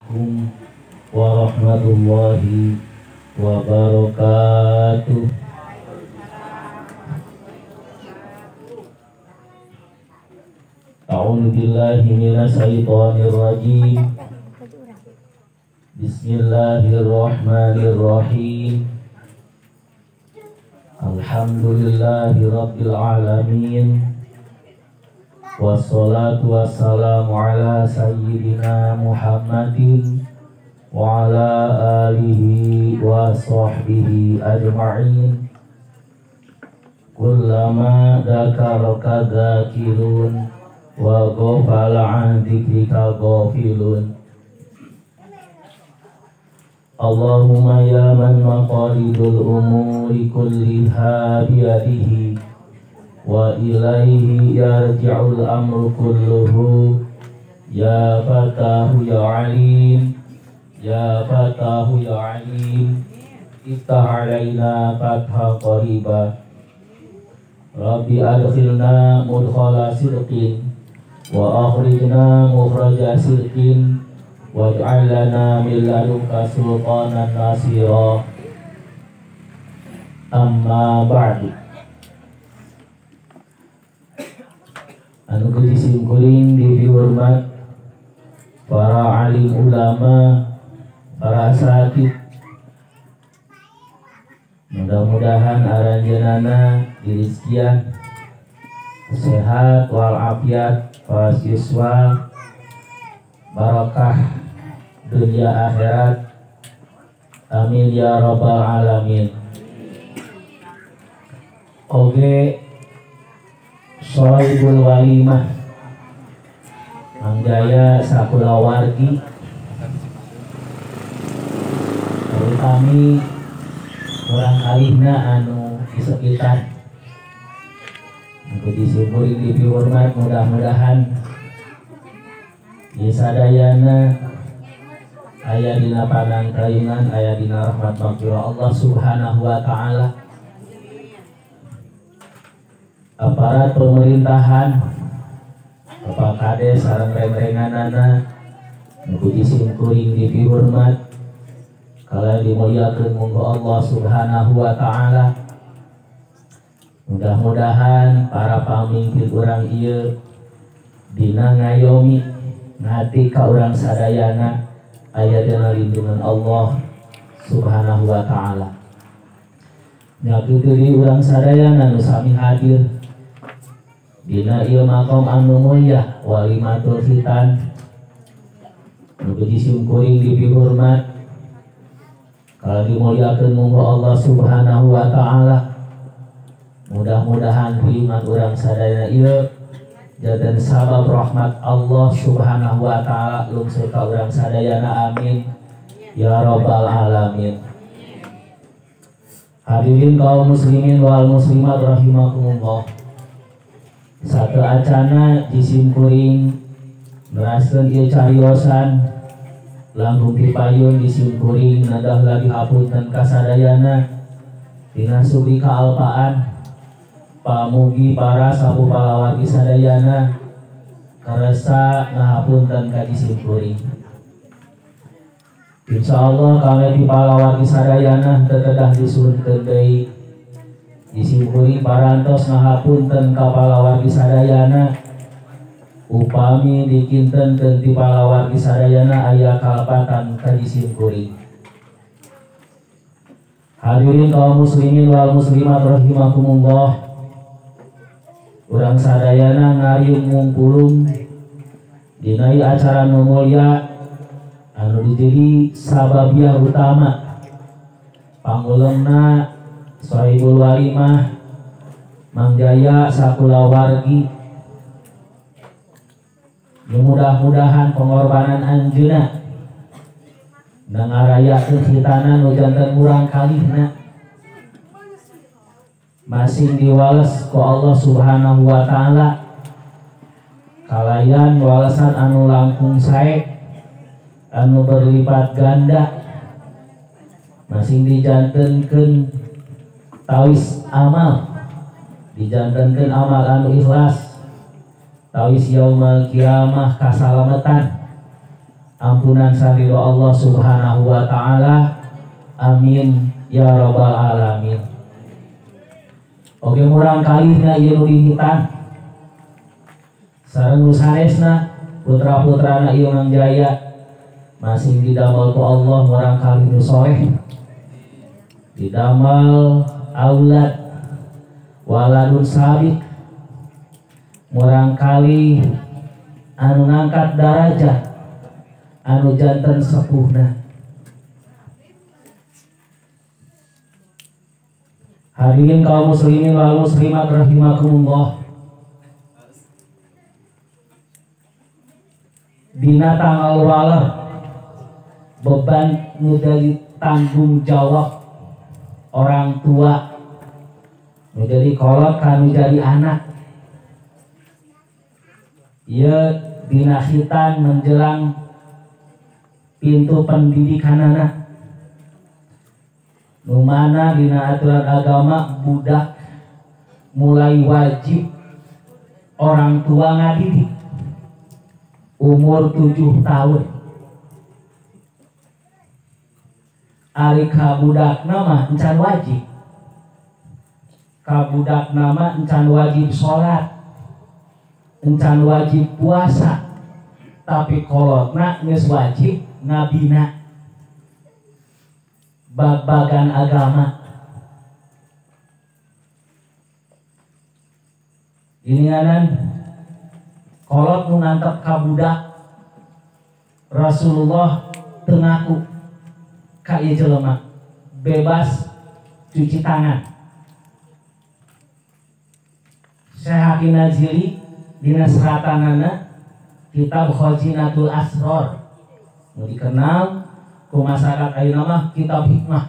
Assalamualaikum warahmatullahi wabarakatuh. A'udzu billahi minasyaitonir rajim. Bismillahirrahmanirrahim. Alhamdulillahi rabbil alamin. Wassalatu wassalamu ala sayyidina Muhammadin wa ala alihi wa sahbihi ajma'in. Kullama dzakaraka dzakirun wa ghafala an dzikrika ghafilun. Allahumma ya man maqalidul umuri kulliha biyadihi wa ilaihi yarji'ul amru kulluhu. Ya fatahu ya alim, ya fatahu ya alim, iftah alaina fatha qariba. Rabbi adkhilna mudkhala sidqin wa akhrijna mukhraja sidqin waj'al lana min ladunka sultanan nasira. Amma ba'du. Anu disimkuring dihormat para alim ulama, para asatid, mudah-mudahan aranjeunana dirizkian sehat walafiat, siswa barakah dunia akhirat. Amin ya rabbal alamin. Oke, Sohibul Walimah Mangjaya sakulawargi, terutami orang alihna anu di sekitar untuk disyukuri dihormat, mudah-mudahan sadayana aya dina panangkayungan, aya dina rahmat maghfirah Allah Subhanahu wa ta'ala. Aparat pemerintahan, Bapak Kades sareng reng-renganana, mugi simkuring dipihormat, kalian dimuliakeun munggo Allah Subhanahu wa ta'ala. Mudah-mudahan para pamimpin urang ieu dina ngayomi ngati ka urang sadayana aya dina lindungan Allah Subhanahu wa ta'ala. Nyakitu di urang sadayana nu sami hadir dina ieu maqam anu mulia walimatul khitan, mugi simkuring dipihormat, kalau dimuliakeun munggo Allah Subhanahu wa ta'ala. Mudah-mudahan riuman urang sadayana ieu janten sabab rahmat Allah Subhanahu wa ta'ala lungsur ka urang sadayana. Amin ya rabbal alamin. Hadirin kaum muslimin wal muslimat rahimakumullah. Satu acana disimkuring neraskeun ieu cariosan langkung dipayun disimkuring nadah lagi hapunten ka sadayana dina sugih kaalpaan. Pamugi para sapu palawargi sadayana karesa ngahapunten ka disimkuring. Insyaallah kami di palawargi sadayana tetedah disuhunkeun deui. Disimkuring parantos ngahapunten ka palawargi sadayana. Upami dikintenkeun ti palawargi sadayana aya kalepatan ka disimkuring. Hadirin kaum muslimin wal muslimat rahimakumullah. Urang sadayana ngariung mungkulung dinai acara nu mulya anu dijadi sababiah utama pangulemna Sohibul Walimah Mangjaya sakulawargi. Mudah-mudahan pengorbanan anjeunna ngarayakeun khitanan nu janten murang kalihna masing diwales ku Allah Subhanahu wa ta'ala kalayan walesan anu langkung sae anu berlipat ganda masing dijantenkeun tawis amal, dijantenkeun amal anu ikhlas tawis yaumal kiamah kasalamatan Ampunan saliro Allah Subhanahu wa taala. Amin ya rabbal alamin. Oke murang kalihna ieu nu dihitan sareng nu sanesna putra-putrana ieu Mang Jaya masih didamel ku Allah murang kalih nu soleh, didamel aulad waladun sabit, murang kalih anu ngangkat darajat anu janten sepuhna. Hadirin kaum muslimin wal muslimat rahimakumullah. Dina tanggal waler beban nu jadi tanggung jawab orang tua, nu jadi kolot kanu jadi anak. Ieu dina khitan menjelang pintu pendidikan anak. Nu mana dina aturan agama budak mulai wajib orang tua ngadidik umur 7 tahun. Ari ka budak nama encan wajib. Ka budak nama encan wajib salat, encan wajib puasa, tapi kolotna geus wajib ngabina bab-bagan agama. Ginianan kolot nu ngantep ka budak Rasulullah teu ngaku ka ieu jelema bebas cuci tangan. Syekh Hakim Najili dina seratanana kitab Khazinatul Asror nu dikenal ku masyarakat ayeuna mah kitab hikmah.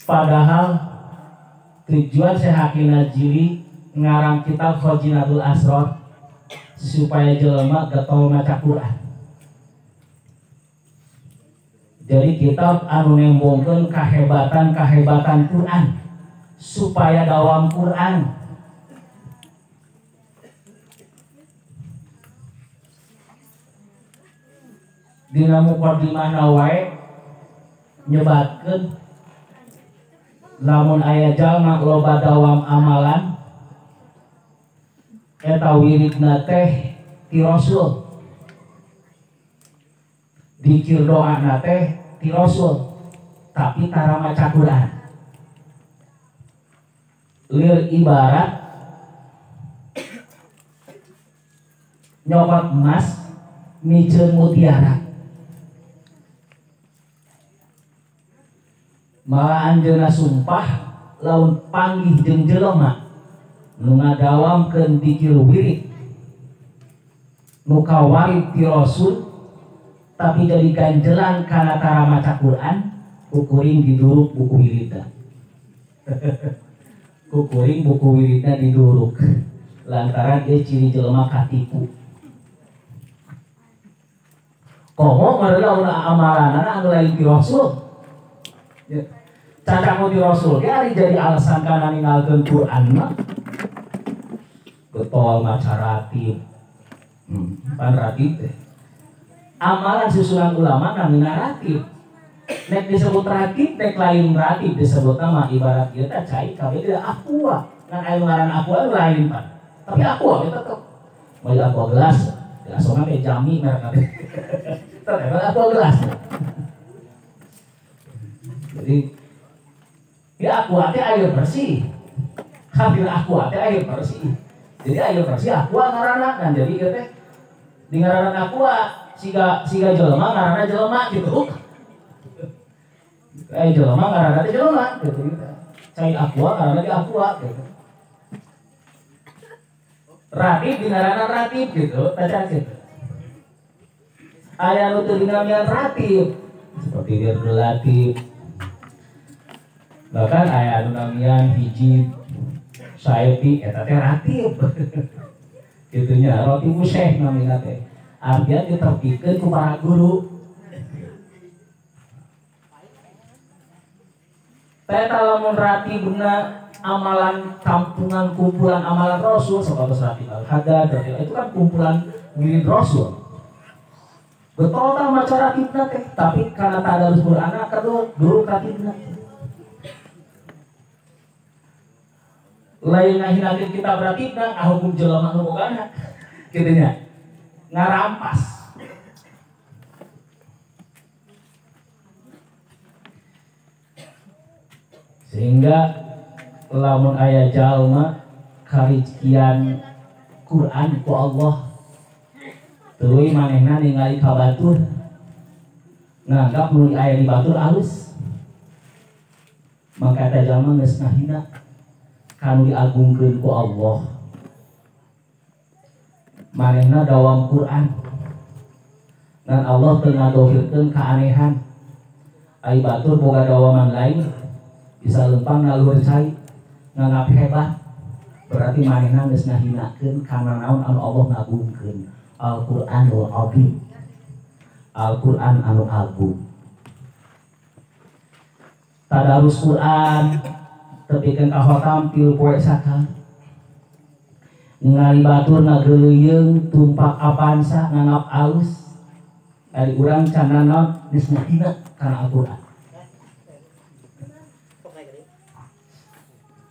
Padahal tujuan Syekh Hakim Najili ngarang kitab Khazinatul Asror supaya jelema getol maca Quran. Jadi kitab anu nembongkeun kahebatan-kahebatan Quran supaya dawam Quran. Dina muqaddimahna wae nyebatkeun lamun aya jalma loba dawam amalan eta wiridna teh ti Rasul, dikir doana teh ti Rasul, tapi tara maca Quran. Lir ibarat nyokot emas miceun mutiara. Malah anjeunna sumpah lamun panggih jeung jelema nu ngadawamkeun dikir wirid nu kawarid ti Rasul tapi jadi ganjelan kana tara maca Quran, kukuring diduruk buku wiridna. Kukuring buku wiridna diduruk lantaran dia ciri jelema katipu. Komo meureun lamun amalanana anu lain ti Rasul. Cacak ti Rasul ge ari jadi alasan kana ninggalkeun Quran mah. Getol maca ratib. Pan ratib teh. Amalan susunan ulama namina ratib. Nek disebut ratib, nek lain ratib disebut nama ibarat ieu teh cai kabeh teh aqua. Ngan aya ngaran aqua lain pan. Tapi aqua we tetep. Moal aqua gelas, gelas teh jami merek teh. Tetep aqua gelas. Jadi ya aqua teh air bersih. Hampir aqua teh air bersih. Jadi air bersih aqua ngaranna kan jadi ieu teh di ngaranna aqua siga siga jelema ngaranna jelema gitu. Jelema ngaranna teh jelema gitu. Cai aqua ngaranna ge aqua gitu. Ratib di ngaranna ratib gitu, tacan gitu. Aya nu teu dinamian ratib seperti wirdul latif. Bahkan aya anu namian hiji saepi eta teh ratib. Kitunya roti syekh namina teh. Artinya ditertibkeun ku para guru. Eta lamun ratibna amalan kampungan kumpulan amalan Rasul sebatas ratib al-Haddad, itu kan kumpulan wirid Rasul. Betul tah maca ratibna teh, tapi karena tadarus Qur'an kedua dulu ratibna. Lain ngahinakeun kitab ratibna hukum jelema nu bogana kitu nya. Ngarampas. Sehingga lamun aya jalma karizkian Quran ku Allah tuluy manehna ningali ka batur nganggap nu aya di batur alus maka eta jalma geus ngahina kanu diagungkeun ku Allah manehna dawam Quran dan Allah teu ngadohirkeun kaanehan ai batur boga dawaman lain bisa lempang ngaluhur cai nganggap hebat berarti manehna geus ngahinakeun kana naon anu Allah ngagungkeun Al-Qur'anul Azim Al-Qur'an anu agung tadarus Qur'an tepikeun ka khotam tilu poe sakali ningali batur ngageuleuyeung tumpak Avanza nganggap alus ari urang can naon geus ngahina kana Al-Qur'an.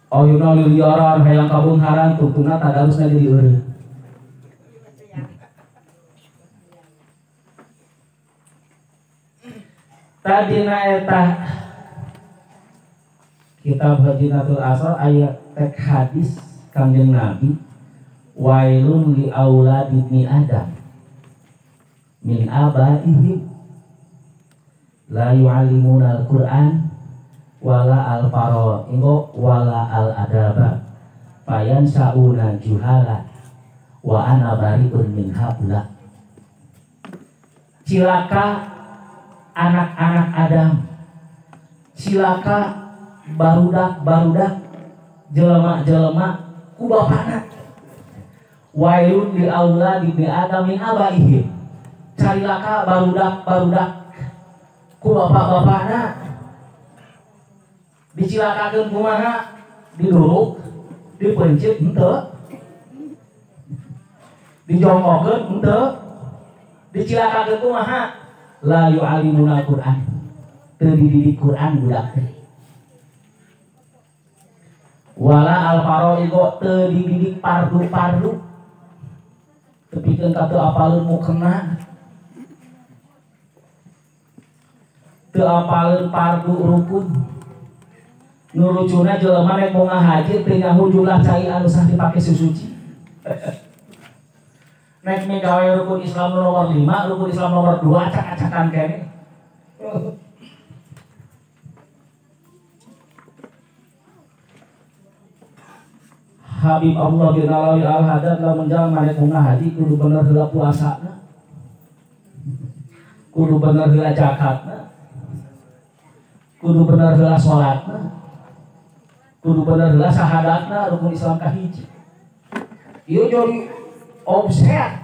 Ayuna liliaran hayang kabungharan tungtungna tadarusna jadi eureun. Tadina eta kitab Hajinatul Asal aya tek hadis Kangjeng Nabi wailun li aulad ibni Adam min abaihim la yu'allimuna al-Qur'an wala al-fara'ido wala al-adaba fayan sa'una juhala wa ana bari'un min haula. Cilaka anak-anak Adam, cilaka barudak-barudak jelema-jelema ku bapana. Wailun li aulad ibni Adam min abaihim. Cilaka barudak-barudak ku bapak-bapana. Dicilakakeun kumaha? Diduruk, dipencit henteu. Dijongkokeun henteu. Dicilakakeun kumaha? La yu'allimuna Qur'an. Teu dididik Qur'an budak teh. Wala al-fara'ido teu dididik pardu-pardu. Tepikeun ka teu apaleun mukena. Teu apaleun pardu rukun. Nu lucuna jelema nek mau ngahaji teu nyaho jumlah cai anu sah dipake susuci. Nek migawe rukun Islam nomor 5, rukun Islam nomor 2 acak-acakan kene. Habib Allah bin Alawi Al-Haddad lamun jalma nek mau ngahaji kudu bener heula puasana. Kudu bener heula zakatna. Kudu bener heula salatna. Kudu bener heula sahadatna rukun Islam kahiji. Ieu jadi offset.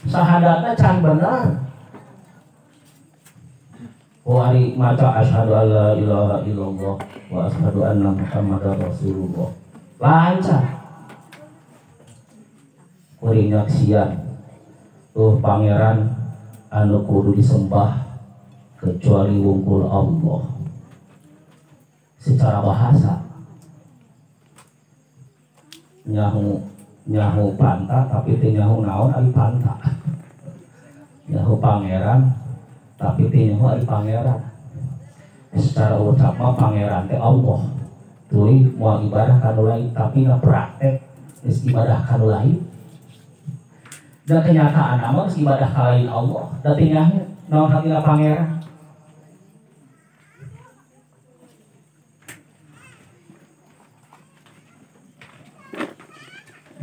Sahadatna can bener. Oh ari maca asyhadu alla ilaha illallah wa asyhadu anna muhammadar rasulullah. Lancar. Kuring nyaksian tuh pangeran anu kudu disembah kecuali wungkul Allah. Secara bahasa nyahu nyahu panta tapi teu nyahu naon ari panta, nyahu pangeran tapi teu nyahu ari pangeran. Secara ucap mah pangeran teh Allah, tuluy moal ibadah ka nu lain, tapi na praktek geus ibadah ka nu lain. Dan kenyataan mah geus ibadah ka lain Allah, da teu nyahu naon hatina pangeran.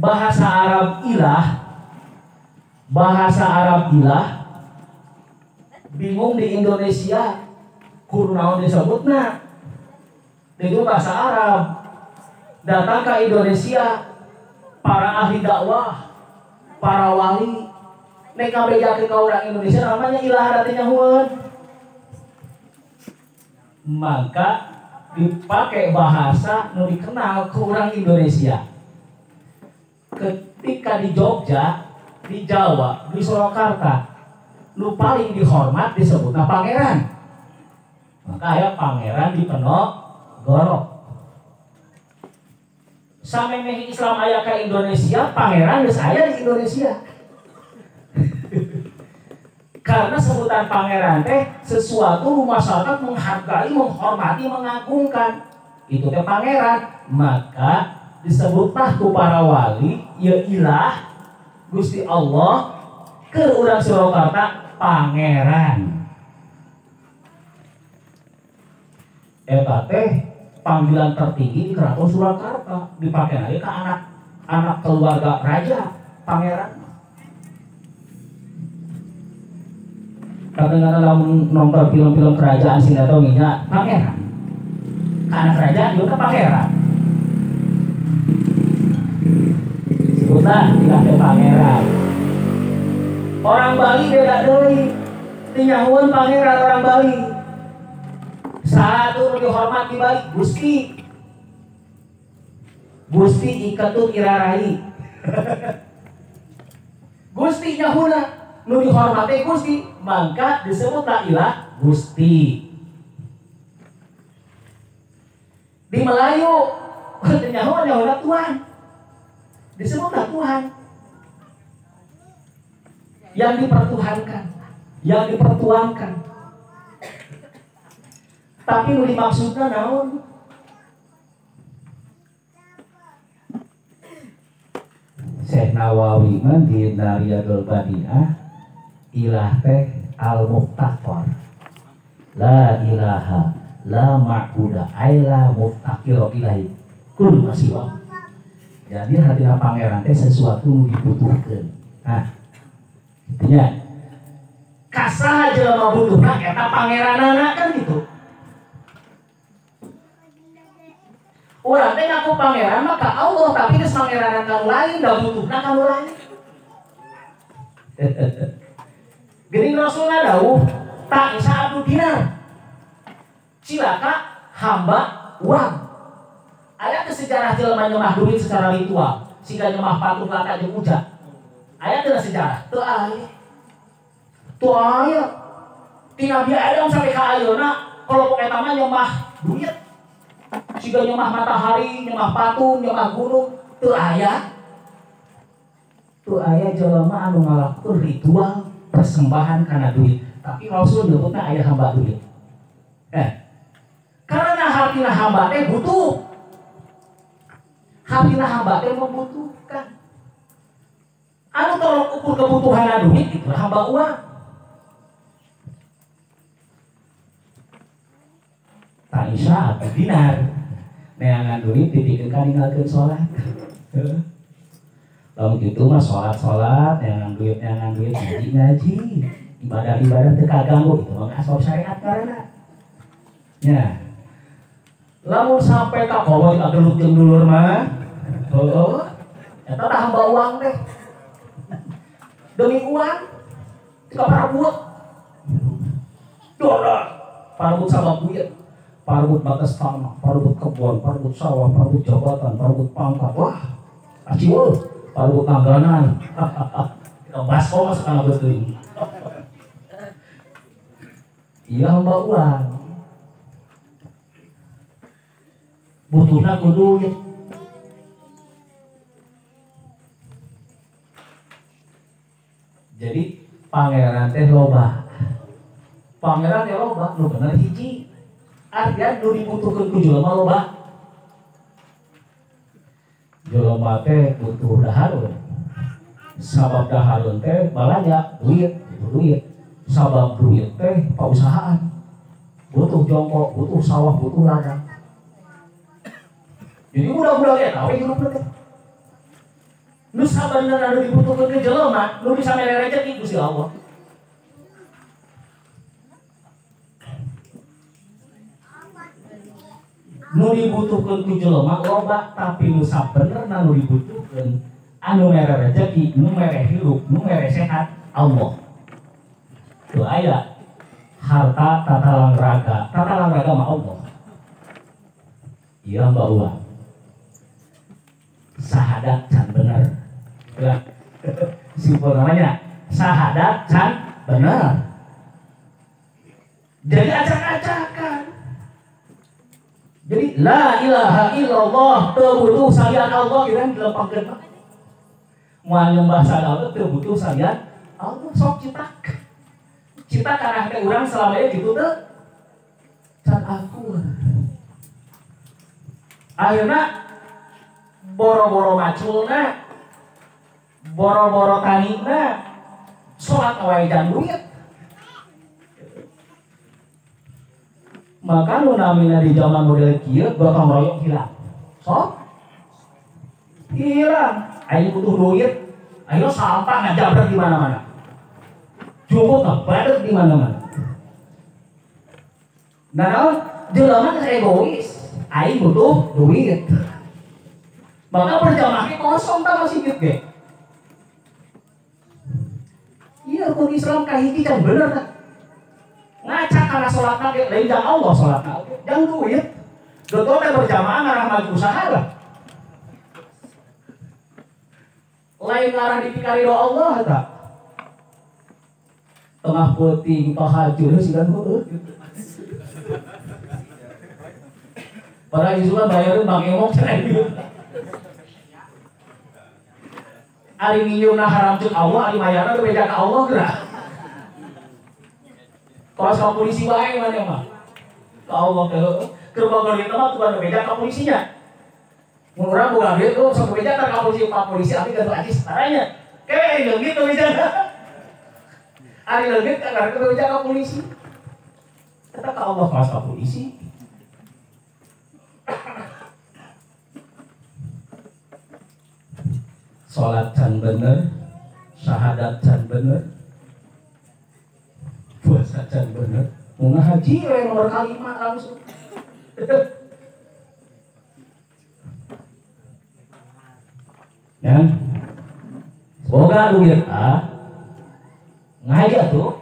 Bahasa Arab ilah, bahasa Arab ilah, bingung di Indonesia, kudu naon disebutna. Itu bahasa Arab. Datang ke Indonesia, para ahli dakwah, para wali, nek ngabejakeun ka urang Indonesia namanya ilah artinya hueun. Maka Dipakai bahasa nu dikenal ku urang Indonesia. Ketika di Jogja, di Jawa, di Surakarta, nu paling dihormat disebutna pangeran. Maka aya Pangeran Diponegoro. Samemeh Islam aya ka Indonesia, pangeran geus aya di Indonesia. Karena sebutan pangeran teh sesuatu masyarakat menghargai, menghormati, mengagungkan. Itu teh pangeran. Maka disebutlah ku para wali, ya ilah Gusti Allah ke urang Surakarta pangeran. Eta teh panggilan tertinggi di Keraton Surakarta, dipakai lagi ke anak keluarga raja pangeran. Kadang-kadang lamun nonton film-film kerajaan sinetron nya pangeran. Ke anak raja juga pangeran. Sebutlah ilah teh pangeran. Orang Bali beda deui. Tinyahueun pangeran orang Bali. Satu dihormat di Bali, Gusti. Gusti Iketut Irarai. Gusti nyahuna nu dihormati Gusti, maka disebutlah ilah Gusti. Di Melayu nyaho nyahuna Tuhan. Disebutlah Tuhan. Yang dipertuhankan, yang dipertuankan. Tapi nu dimaksudna naon? Syekh Nawawi mah di Riyadul Badiah ilah teh al-muftaqir. La ilaha la ma'buda aila muftaqir ilahi kul masiwa. Jadi hartina pangeran teh sesuatu nu dibutuhkeun. Nah, intinya kasaha jelema butuhna eta pangeranana kan gitu. Urang teh ngaku pangeran mah ka Allah, tapi geus pangeranan ka nu lain, da butuhna ka nu lain. Geuning Rasulna dawuh, tak isa abdu dinar. Cilaka hamba uang. Aya teu sejarah jelema nyemah duit secara ritual, siga nyemah patung lata jeung uja. Aya teu sejarah? Teu aya. Teu aya. Ti Nabi Adam sampai ka ayeuna kelompok eta mah nyemah duit. Siga nyemah matahari, nyemah patung, nyemah gunung, teu aya. Teu aya jelema anu ngalakukeun ritual persembahan karena duit. Tapi Rasul nyebutna aya hamba duit. Karena hartina hamba teh butuh. Hartina hamba teh membutuhkan. Anu tolong ukur kebutuhan duit itu hamba uang. Tak isa atau dinar. Neangan duit dipikirkan ninggalkeun sholat. Lamun kitu mah sholat-sholat, neangan duit, ngaji-ngaji, ibadah-ibadah teu kaganggu itu mah asal syariat karena. Ya. Lamun sampai ka kolot ka gelut jeung dulur mah, heuh, eta tah hamba uang teh. Demi uang ka parabut. Dora, parabut sabab duit. Parabut batas tanah, parabut kebun, parabut sawah, parabut jabatan, parabut pangkat. Wah, aciweuh, parabut langganan. Basko masuk kana beuteung. Iya hamba uang. Butuhna ku duit. Jadi pangeran teh loba. Pangeran teh loba, nu bener hiji. Artinya nu dibutuhkeun ku jelema loba. Jelema teh butuh dahareun. Sabab dahareun teh balanja duit, butuh duit. Sabab duit teh pausahaan. Butuh jongkok, butuh sawah, butuh ladang. Jadi budak-budak eta we hirup teh. Nu sabenerna nu dibutuhkeun ke jelema, nu bisa mere rejeki Gusti Allah. Nu dibutuhkeun ku jelema loba, tapi nu sabenerna nu dibutuhkeun anu mere rejeki, nu mere hirup, nu mere sehat Allah. Teu aya harta tatalang raga, tatalang raga mah Allah. Iya Mbak Uwa. Sahadat can bener. Ya. Simpel namanya. Sahadat can bener. Jadi acak-acakan. Jadi la ilaha illallah teu butuh salian Allah kira dilempangkeun mah. Moal nyembah salian Allah teu butuh salian Allah sok ciptakeun. Cipta karena teh urang selama ini gitu teu can akur. Akhirna boro-boro maculna, boro-boro tanina, sholat wae dan duit. Maka nu namina di zaman model kieu gotong royong hilang. Sok hilang. Ayo butuh duit, ayo sampah ngajabrak di mana-mana. Jumbo kebadet di mana-mana. Nah, jelema geus egois, aing butuh duit. Maka berjamaahnya kosong tak masih ge. Iya, rukun Islam kahiji can bener tak. Ngaca karena sholat ge lain jang Allah sholat oge, jang duit. Dodo teh berjamaah ngarah maju usaha lah. Lain ngarah dipikari doa Allah tak. Tengah peuting tahajud sih kan heueuh gitu. Para isukan bayarin Bang Emok cenah gitu. Ari nyiuna haram ceuk Allah, ari mayarna teu beja ka Allah geura. Kalau sama polisi bae mana mah. Ka Allah teh heueuh. Keur boga duit mah tuh beja ka polisinya. Mun urang boga duit tuh sok beja ka polisi, Pak polisi abi gantu acis taranya. Kewe leungit teu beja. Ari leungit kan teu beja ka polisi. Eta ka Allah kawas ka polisi. Salat can bener, syahadat can bener, puasa can bener, mau ngaji we nomor kalima langsung. Ya, boga duit ah, ngaji atuh,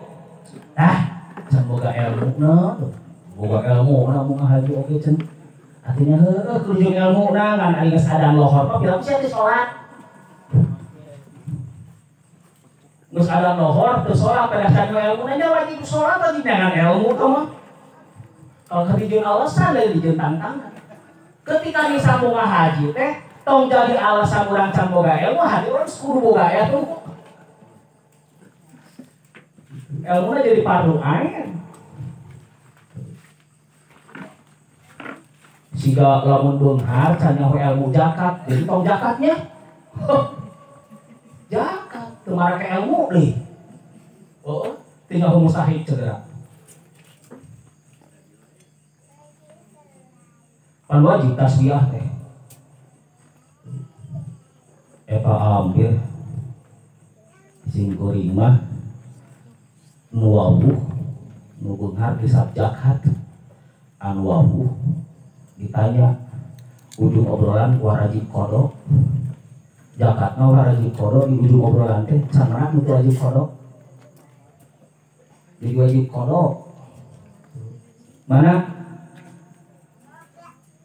ah, can boga ilmu na, boga ilmu na mau ngaji oke can, artinya heueuh kerujung ilmu na ngan ari geus adan lohor mah bilang sia teh salat. Geus adan lohor teu salat pada can ilmu nya wajib salat wajib jangan ilmu teh mah. Kalau dijieun alasan dari dijieun tantangan. Ketika disambung haji teh tong jadi alasan urang can boga ilmu, haji urang kudu boga ilmu. Ilmuna jadi fardu ain. Siga lamun beunghar can nyaho ilmu zakat, jadi tong zakatnya. Zakat teu marake ilmu deui. Oh, tinggal mustahik cedera. Pan wajib tasbih teh. Eta ampir sing kuring mah nu wawuh nu beunghar disab zakat anu wawuh ditanya ujung obrolan warajib qada zakatna warajib qada di ujung obrolan teh canana nu wajib qada jadi wajib qada mana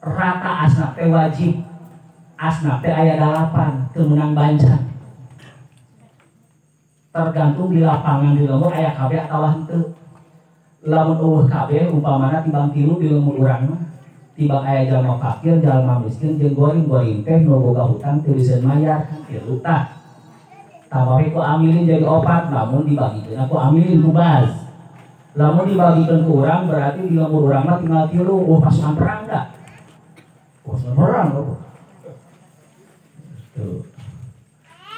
rata asnaf teh wajib asnaf teh aya 8 teu meunang bancan tergantung di lapangan di lembur aya kabeh atawa henteu lamun eueuh kabeh umpamana tibang tilu di lembur urang mah tibang aya jalma fakir jalma miskin jeung goring-goring teh nu boga hutang teu bisa mayar kan tilu tah tambah ku amilin jadi 4 lamun dibagikeun aku amilin ku baz lamun dibagikeun ku urang berarti di lembur urang mah tinggal 3 oh pasukan perang dah pasukan perang oh. Tuh.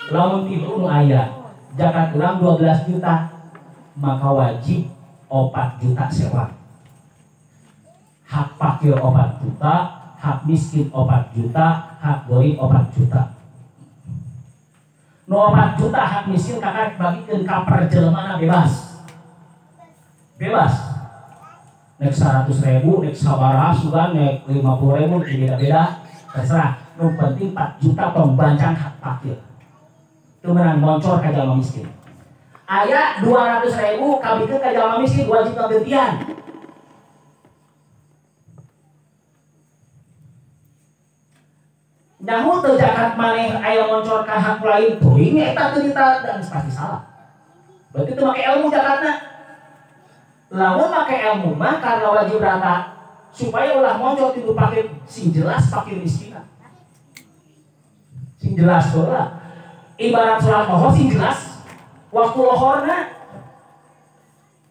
Lamun tilu nu aya zakat urang 12 juta maka wajib 4 juta sewa hak fakir 4 juta, hak miskin 4 juta, hak goib 4 juta. Nu 4 juta hak miskin kakak bagikeun ka perjelmana bebas. Bebas. Nek 100.000, nek sabaraha sugan, nek 50.000 beda-beda terserah. Nu penting 4 juta tong bancang hak fakir. Teu meunang boncor ka jalma miskin. Aya 200.000 kabikeun ka jalma miskin wajib ngagentian. Nyaho teu zakat maneh aya moncor ka hak lain teuing eta teu dita dan pasti salah. Berarti teu make ilmu zakatna. Lamun make ilmu mah karena wajib rata supaya ulah moncor ti nu fakir sing jelas fakir miskin. Sing jelas heula. Ibarat sholat lohor sing jelas waktu lohorna.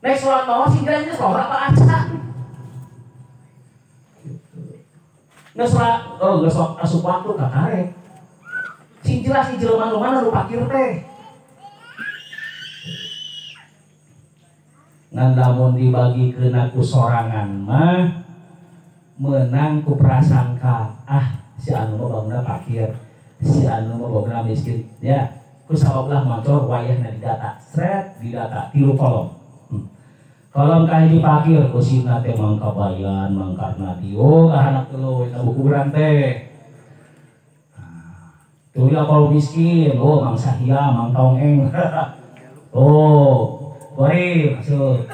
Nek sholat lohor sing jelas lohor apa acan. Nggak sholat, oh nggak sholat asup waktu kakarek. Sing jelas di jelema nu mana nu fakir teh. Ngan lamun dibagikeun ku sorangan mah meunang ku prasangka, ah si anu mah bangunna fakir, si anu mah bangunna miskin. Ya, ku sabab lah moncor wayahna didata, sret didata 3 kolom. Kolom kahiji fakir usina teh mangkabayan mangkarna dio ka anak telu eta bukuran teh. Tuh ya kalau miskin, oh mang sahia, mang tongeng. Oh, goreng masuk.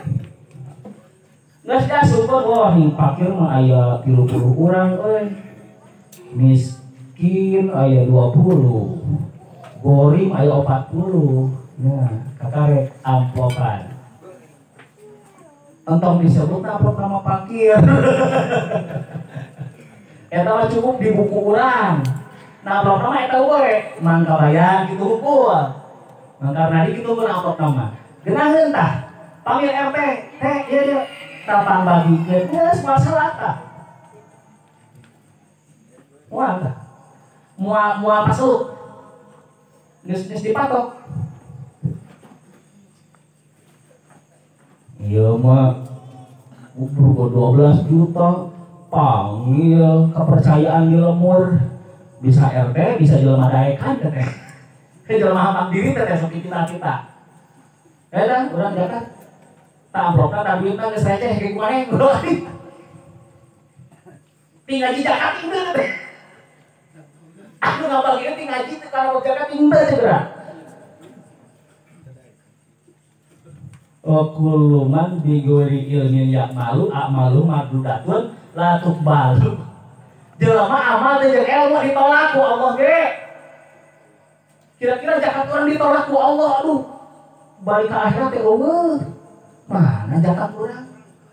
Geus asup wah ning fakir mah aya 30 urang euy. Miskin aya 20. Gorim aya 40. Nah, kakarek amplopan. Entong disebut amplop nama fakir. Eta mah cukup di buku urang. Nah, amplop nama eta we, mangkabayan kitu hukul. Mangkarnadi kitu mun amplop nama. Geunaheun tah. Panggil RT, teh ieu ieu. Tah pangbagikeun geus masalah tah. Moal tah. Moal moal paselut. Geus geus dipatok. Iya mah 12 juta panggil kepercayaan di lemur bisa RT bisa jelema daekan teh teh jelema hak diri teh sok kita-kita eta urang zakat tak amplopna tak duitna geus receh ke kumaha ti ngaji zakat henteu teh anu ngapal kieu ti ngaji teh kana zakat henteu segera. Kullu man bigori ilmin ya'malu a'malu madrudatun la tuqbalu. Jelema amal teh jeung ilmu ditolak ku Allah ge. Kira-kira zakat urang ditolak ku Allah, aduh. Balik ka akhirat teh eueuh. Mana zakat urang?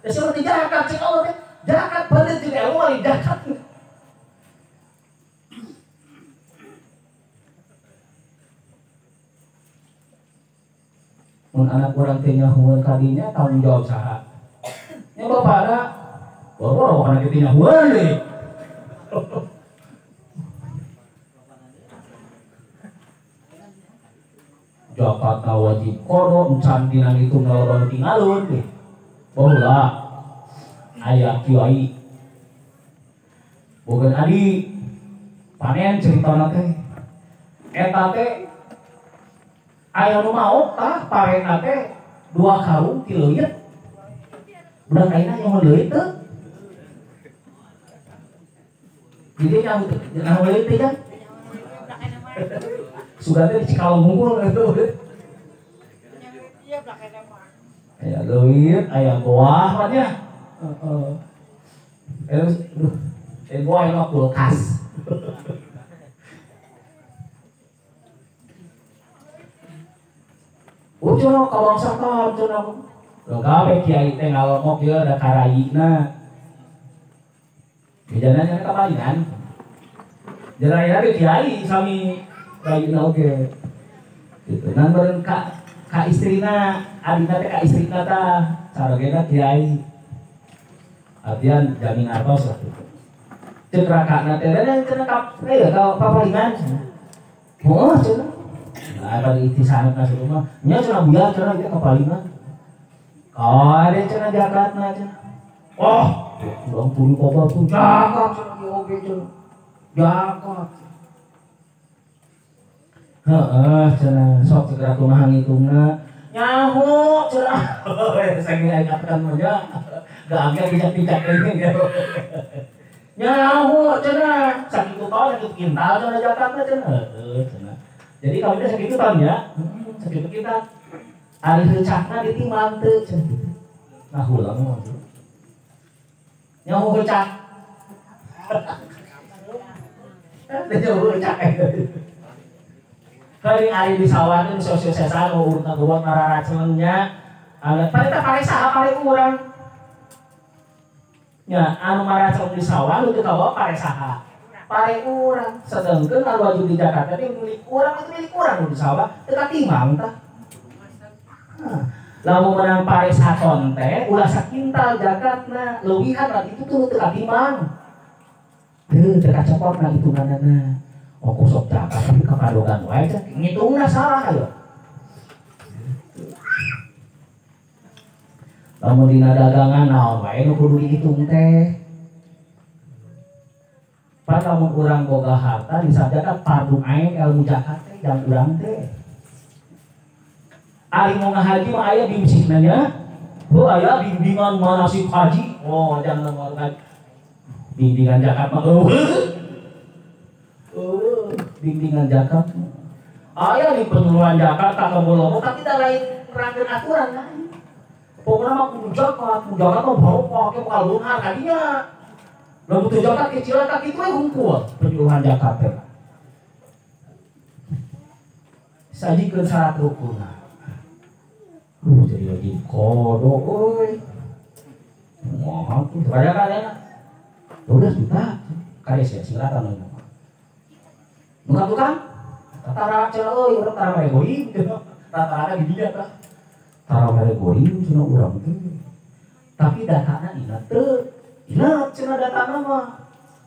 Ya seperti zakat cek Allah teh. Zakat bener jeung ilmu lain zakat. Mun anak urang teh nyahueun ka dinya tanggung jawab saha? Nya bapana, boro-boro kana kitu nyahueun deui. Zakat wajib qada encan dina ngitung ngalodon tingalun deh. Baheula aya kiai boga adi panen ceritana teh. Eta teh aya nu maot tah parena teh 2 karung ti leuit. Budak ayeuna nyaho leuit teu? Jadi nyaho leuit teh jang. Sugan teh di Cikalong hungkul eta. Aya leuit, aya goah mah nya. Heeh. Aduh, aya goah mah kulkas. Oh cenah kabangsatan cenah. Lho gawe kiai teh ngalomok ieu da karayina. Bejana nya kapalingan. Jarayana ge kiai sami rayina oge. Gitu. Nan bareng ka istrina, adina teh ka istrina tah, sarogena kiai. Artian jamin artos lah gitu. Ceuk rakana teh cenah ka ka papalingan cenah. Heuh cenah. Nah, pada itisanat nasi rumah, nya cenah buya cenah ieu kapalingan. Kade cenah zakatna cenah. Oh, urang tuluy kobar tuh zakat cenah ieu oge cenah. Zakat. Heeh cenah sok segera kumaha ngitungna. Nyaho cenah. Saking aing katakan mah nya. Da angge bijak-bijak ini gitu. Nyaho cenah, sakitu tahun sakitu kintal cenah zakatna cenah. Heeh cenah. Jadi kalau kita segitu tahun ya, segitu kita ari heucakna ditimbang teu cenah kitu. Nah ulang mah tuh. Nyaho heucak. Teh jauh cak. Hari ari di sawah teh sosialisasi urut buat ngararacelengnya. Pare teh pare saha pare urang. Nya anu maraceleng di sawah nu teu kabawa pare saha. Pare urang. Sedengkeun anu wajib di Jakarta teh milik urang itu milik urang nu di sawah teu katimang tah. Lamun menang pare saton teh ulah sakintal jakatna leuwihan lah itu tuh teu katimang. Teu teu kacopotna hitunganna. Oh sok zakat tapi kapadogan wae ngitungna salah ayo. Lamun dina dagangan naon wae nu kudu dihitung teh. Pan lamun urang boga harta disajakan fardu ain ilmu zakat teh jang urang teh. Ari mau ngahaji mah aya bimbinganna nya. Heuh aya bimbingan manasik haji. Oh jangan ngomong haji. Bimbingan zakat mah eueuh. Bimbingan zakat. Aya di penyuluhan zakat ka lomo tapi da lain nerangkeun aturan lain. Pokokna mah kudu zakat mah barokah ke bakal beunghar kadinya. Lamun teu zakat kecilan ka kitu we hungkul penyuluhan zakat teh. Sajikeun syarat rukunna. Jadi wajib kodo euy. Wah, tuh pada kalian 12 juta. Kades ya silakan euy. Bukan tukang, tara cenah euy urang tara mere goying, rata-rata di dinya tah. Tara mere goying cenah urang teh. Tapi datana ingat teu, ingat cenah datana mah.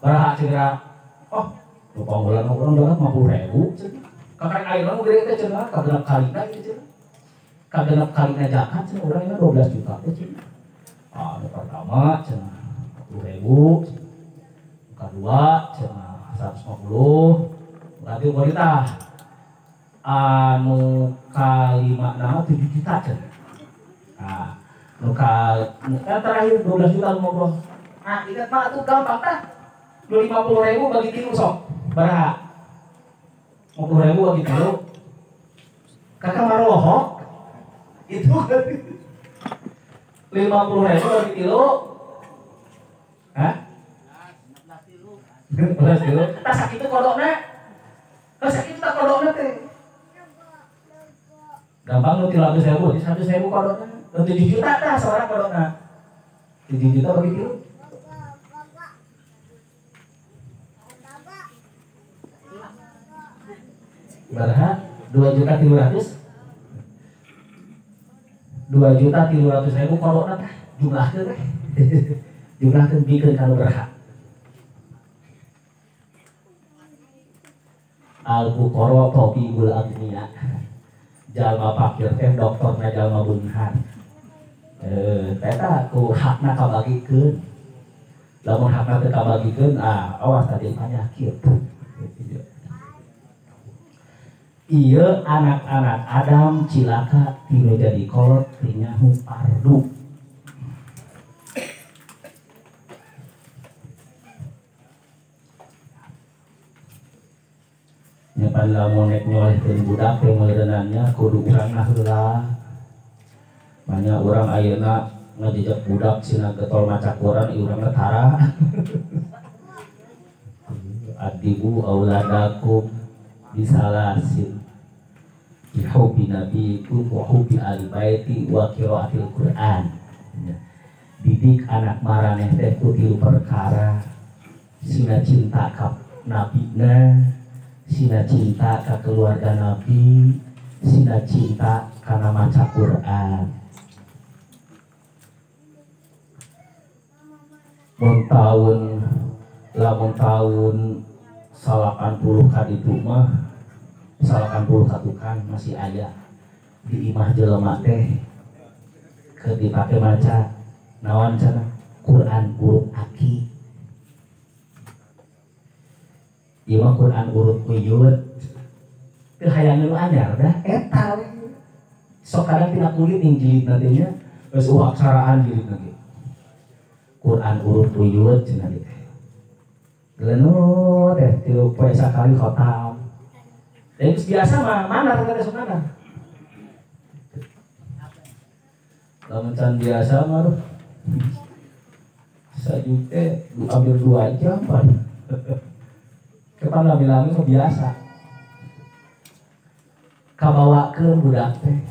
Baraha cenah, oh, nu panggolan urang zakat 50.000 cenah. Kakarek ayeuna mah gede teh cenah, kagenep kalina ieu cenah. Kagenep kalina zakat cenah urang ieu 12 juta teh cenah. Ah, nu pertama cenah 40.000, nu kadua cenah 150. Berarti wanita anu kalima nama 7 juta cenah. Nah, nu terakhir 12 juta nu ngobrol. Nah, ingat mah atuh gampang tah. Nu 50.000 bagi tilu sok. Baraha? 50.000 bagi tilu. Kakak marohok. Itu 50.000 bagi tilu. Hah? 16 tilu. Tah sakitu kodokna. Sakit tak kodokna teh. Gampang nu 300.000, 100.000 kodokna. Nu 7 juta tah seorang kodokna. 7 juta bagi tilu. Baraha 2.300.000. 2.300.000 kodokna tah jumlahkeun teh. Jumlahkeun bikeun ka nu berhak. Al-Fuqara tabibul agniya. Jalma fakir teh doktorna jalma beunghar. Eta ku hakna kabagikeun. Lamun hakna teu kabagikeun, ah awas tadi penyakit. Ieu anak-anak Adam cilaka tinu jadi kolot teu nyaho fardu. Nyapan lamun nek nyolehkeun budak teh meureunannya kudu urang heula. Banyak urang ayeuna ngajejek budak sina getol maca Quran ieu urangna tara. Adibu auladakum bisalasin bihubbi nabiyikum wa hubbi ahli baiti wa qiraatil Quran. Didik anak maraneh teh ku tilu perkara. Sina cinta ka nabina, sina cinta ka keluarga nabi, sina cinta kana maca Quran. Mun taun lamun taun 80 kaditu mah 80 katukan masih aya di imah jelema teh keur dipake maca naon cenah Quran urut aki. Ieu mah Quran urut uyut. Teu hayang nu anyar dah eta we. Sok kadang tina kulit ning jilid nanti nya geus eueuh aksaraan jilid nanti. Quran urut uyut cenah teh. Gelenut teh tilu poe sakali khotam. Da geus biasa mah mana teh sok mana. Lamun can biasa mah aduh. Sajute hampir 2 jam pan. Kapan lami-lami mah biasa. Kabawakeun budak teh.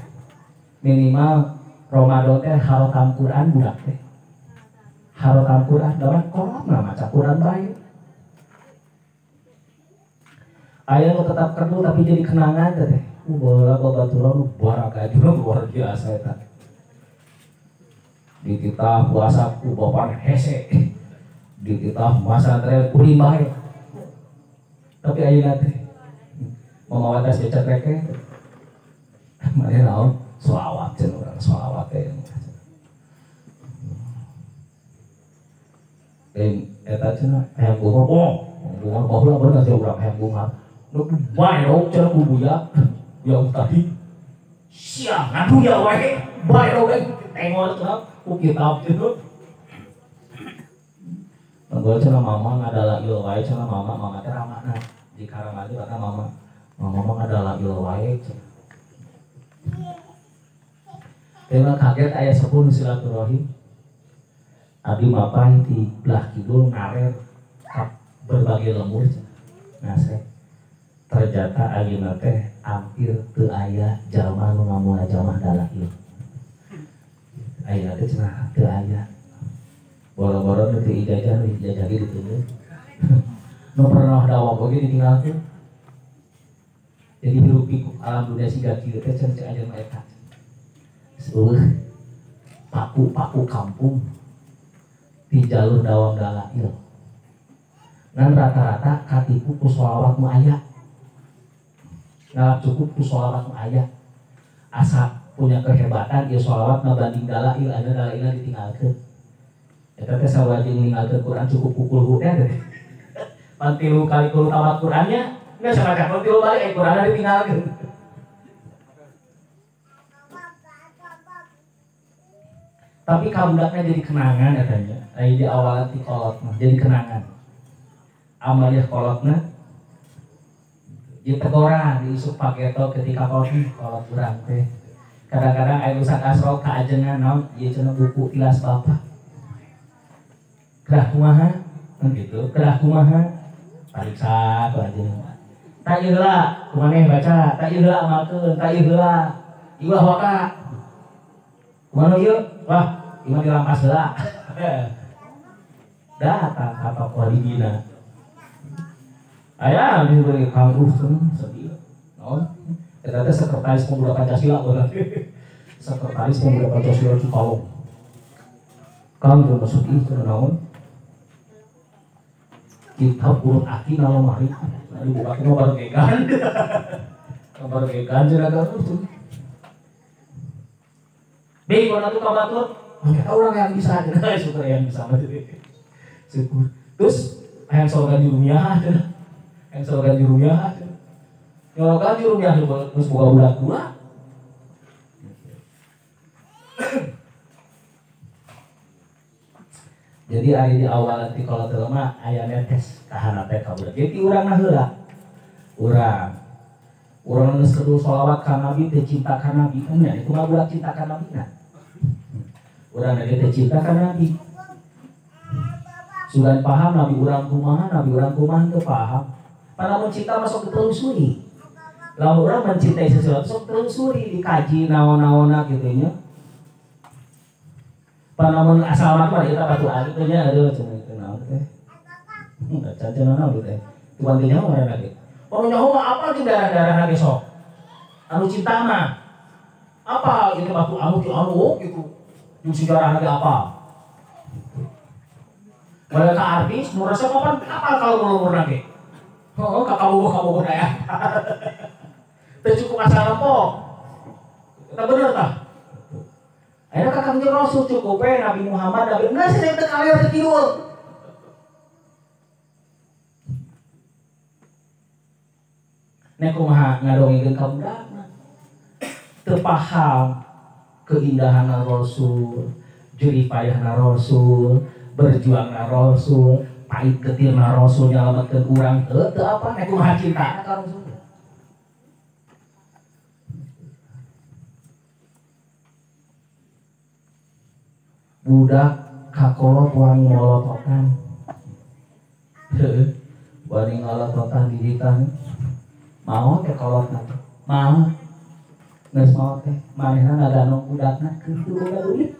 Minimal Ramadan teh harotam Quran budak teh. Harotam Quran, dalam kolot mah maca Quran bae. Aya nu tetap kerdu tapi jadi kenangan teh. Bola babaturan baraka luar biasa eta. Dititah puasa ku bapak hese. Dititah masantren ulin bae. Tapi ayeuna teh mamawa tas becak reke. Mane naon? Sholawat cenah urang sholawat teh. Lain eta cenah hayang bunga. Oh, bunga baheula bener teh urang hayang bunga. Nu bae cenah ku buya. Ya tadi siang ngadu ya wae bae oge tengok cenah ku kitab gitu. Tenggo cenah mama ngadalail wae cenah mama mama teh ramana di Karangan kata mama mama mah ngadalail wae cenah. Teh kaget aya sepuh nu silaturahim. Abdi mapah di belah kidul ngarer berbagai lembur cenah. Ngaseh ternyata ayeuna teh hampir teu aya jalma nu ngamulajamah dalail. Ayeuna teh cenah teu aya. Boro-boro nu teu ijazah nu ijazah ge dituntut. Nu pernah dawam oge ditinggalkeun. Jadi hiruk pikuk alam dunia siga kieu teh cenah cek aja mah eta. Seueuh paku-paku kampung di jalur dawam dalail. Ngan rata-rata katipu ku sholawat nu aya. Ngalap cukup ku sholawat nu aya. Asa punya kehebatan ieu sholawat ngabanding dalail, ada dalailna ditinggalkeun. Eta teh sawajin ninggalkeun Quran cukup ku kulhu teh. Pan tilu kali kulhu tamat Qurannya, geus maca tilu balik Quranna ditinggalkeun. Tapi kabudakna jadi kenangan eta nya. Aya di awalan ti kolot mah jadi kenangan. Amaliyah kolotna ditegoran diusuk paketo ketika kopi kolot urang teh. Kadang-kadang aya usak asro kaajengan naon ieu cenah buku tilas bapak. Kedah kumaha? Kan gitu, kedah kumaha? Pariksa ku ajengan. Tak ieu heula, kumaneh baca, tak ieu heula amalkeun, tak ieu heula. Ieu waka. Kumaha ieu? Wah, ieu mah dirampas heula. Datang ka tokoh dibina. Aya diberi Kang Ruh sedih. Naon? Eta teh sekretaris Pemuda Pancasila berarti. Sekretaris Pemuda Pancasila Cikalong. Kang teu sedih teu naon? Kitab urut aki na lemari. Nah dibuka mah baru gegan. Baru gegan cenah Kang Ruh. Bi, kalau tuh kabatur, eta urang yang bisa cenah, syukur yang bisa mah. Syukur. Terus hayang sologan jurumiah cenah. Yang sologan jurumiah, nyologan jurumiah terus buka budak dua. Jadi ari di awal nanti kalau teu mah aya netes kahana teh ka budak. Jadi urang mah heula. Urang geus kedul sholawat ka Nabi teh cinta ka Nabi. Nya itu mah budak cinta ka Nabi na. Urang ge teh cinta ka Nabi. Sugan paham Nabi urang kumaha, Nabi urang kumaha teu paham. Lamun cinta masuk ditelusuri. Lamun orang mencintai sesuatu sok telusuri, dikaji naon-naonna kitu nya. Panamun asal mah eta batu ali teh nya aduh cenah teh naon teh. Enggak cenah naon teh. Tuan teh nyaho ngaranna ge. Orang nyaho mah apa jeung darah-darahna ge sok. Anu cinta mah apa ieu batu anu ki anu gitu. Jeung sejarahna ge apa. Mereka artis nu resep kapan apal kalau umurna ge. Oh, kakak bubuh ya. Teu cukup asal nempo. Eta bener tah? Ayeuna ka Kangjeng Rasul cukup we Nabi Muhammad Nabi geus teu kaler teu kidul. Nek kumaha ngadongengkeun ka budakna. Teu paham keindahan Rasul, jerih payahna Rasul, berjuangna Rasul, pahit getirna Rasul nyalametkeun urang teu teu apa nek kumaha cintana ka Rasul. Budak kakolot wani molototan. Heuh, Bani ngalatotan didikan mau teh kolotna teh mau geus mau teh manehna ngaganong budakna kitu boga duit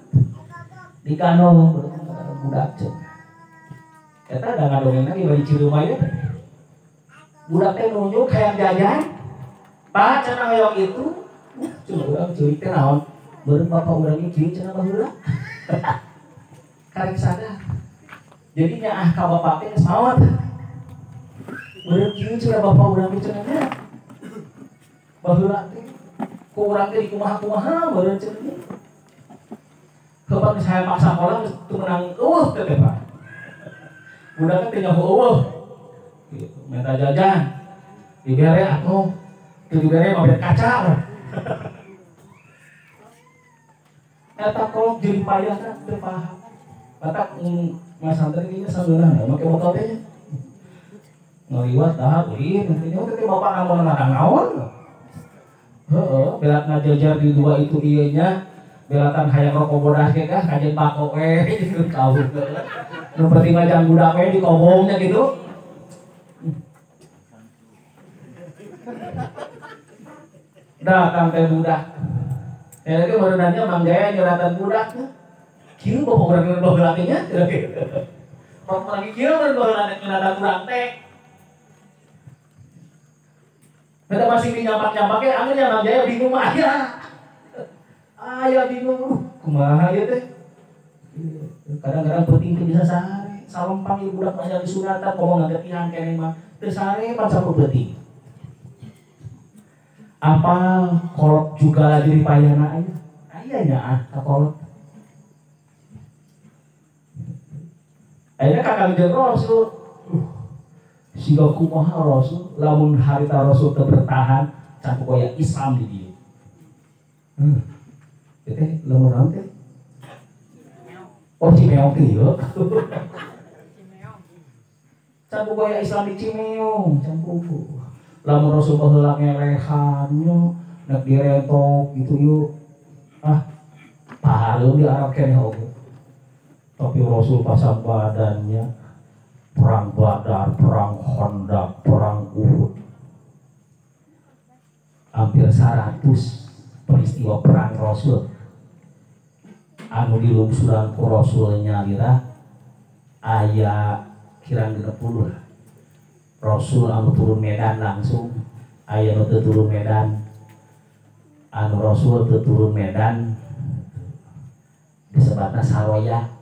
diganong budak cenah eta da ngadongengna di bari Cirumah ieu teh budak teh nunjuk hayang jajan Pak cenah hoyong itu cenah urang ceurik teh naon beureum bapak urang ieu kieu cenah baheula karek sadar jadi nyaah ka bapak teh geus maot. Beureum kieu cenah bapak urang teh cenah nya. Baheula teh ku urang teh dikumaha-kumaha beureum cenah nya. Kapan geus hayang paksa sakola geus teu meunang eueuh teh teh Pak. Budak teh nyaho eueuh. Gitu, minta jajan. Dibere atuh. Teu dibere mah kaca. Eta kolot jeung payahna teu paham. Batak ngasantren ieu sabeurang make botol teh. Ngaliwat dah ulin intinya teh bapak namun naon heeh belat ngajajar di dua itu ieu nya belatan hayang rokok bodas ge kah kajen bako we gitu kau nu penting mah jang budak we dikobongnya gitu datang teh budak ya ge baru nanya Mang Jaya nyeratan budaknya kieu bapak urang baheula teh nya bapak lagi kieu baheula nyeratan urang teh. Beda masih dinyampak-nyampaknya, akhirnya Mang Jaya bingung mah ayah. Ayah bingung, kumaha ieu teh. Kadang-kadang penting teu bisa sare, salempang ieu budak mah disunatan komo ngagetihan keneh mah. Teu sare pan sapu peuting. Apal kolot juga diri payana aya. Aya nya ah ka kolot. Ayeuna ka Kangjeng Rasul. Siga kumaha Rasul lamun harita Rasul teu bertahan can pokoya Islam di dieu. Teh lamun naon teh? Oh Cimeong teh ieu. Can pokoya Islam di Cimeong, can pupu. Lamun Rasul baheula ngelehan nya nek direntok gitu yeuh. Ah, pahareum di Arab keneh oge. Tapi Rasul pasang badannya perang Badar, perang Khandaq, perang Uhud. Hampir 100 peristiwa perang Rasul. Anu dilungsuran ku Rasul nyalira aya kirang 60 lah. Rasul anu turun medan langsung, aya nu teu turun medan. Anu Rasul teu turun medan disebatna Saroya.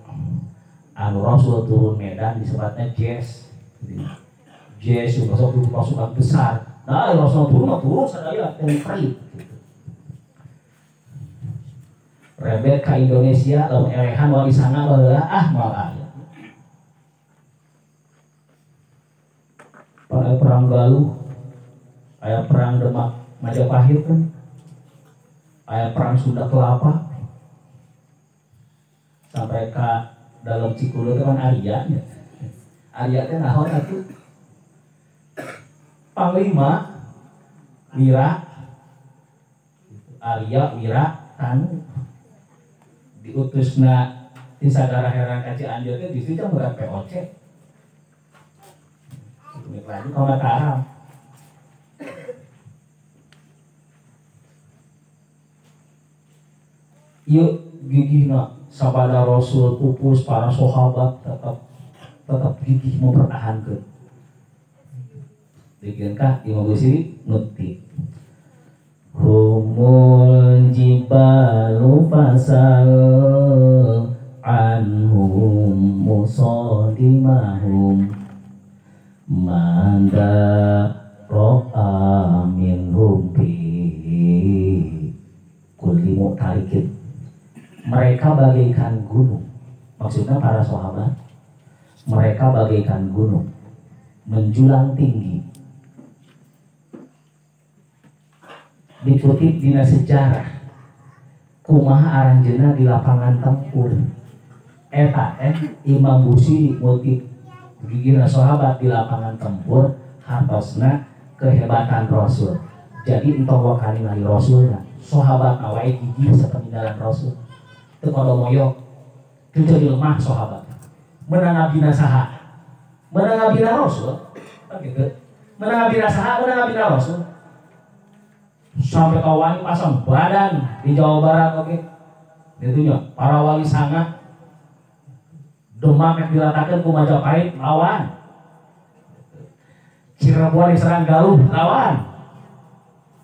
Anu Rasul turun medan disebutnya Jes. Jes itu pasukan besar. Nah, Rasul turun mah turun sadaya tentri gitu. Rebet ka Indonesia lamun elehan wali sanga baheula ah moal aya. Pada perang Galuh, aya perang Demak Majapahit kan. Aya perang Sunda Kelapa. Sampai ka dalam Cikulu itu kan Arya ya. Arya teh naon atuh? Panglima Wira Arya Wira Tanu diutusna ti sagara herang ka Cianjur teh justru teh murah POC. Tumit lagi ka Mataram. Ieu gigihna sabada Rasul pupus para sahabat tetap gigih mempertahankan. Demikian kah Imam Busiri nutip. Humul jibalu fasal anhum musadimahum manda ro'a minhum bi kulli mu'tarikin. Mereka bagaikan gunung. Maksudnya para sahabat, mereka bagaikan gunung menjulang tinggi. Dikutip dina sejarah, kumaha aranjeuna di lapangan tempur. Eta Imam Busiri ngutip gigirna sahabat di lapangan tempur hartosna kehebatan Rasul. Jadi entong wakani ngali Rasulna, sahabat wae gigih sepeninggalan Rasul. Teu kodo moyok, teu jadi lemah sahabat. Menang abdina saha? Menang abdina Rasul. Kan gitu. Menang ngabina saha, menang ngabina Rasul. Sampai kawani pasang badan di Jawa Barat oke. Gitu nya, para wali sanga Demak yang diratakan ku Majapahit lawan. Cirebon diserang Galuh lawan.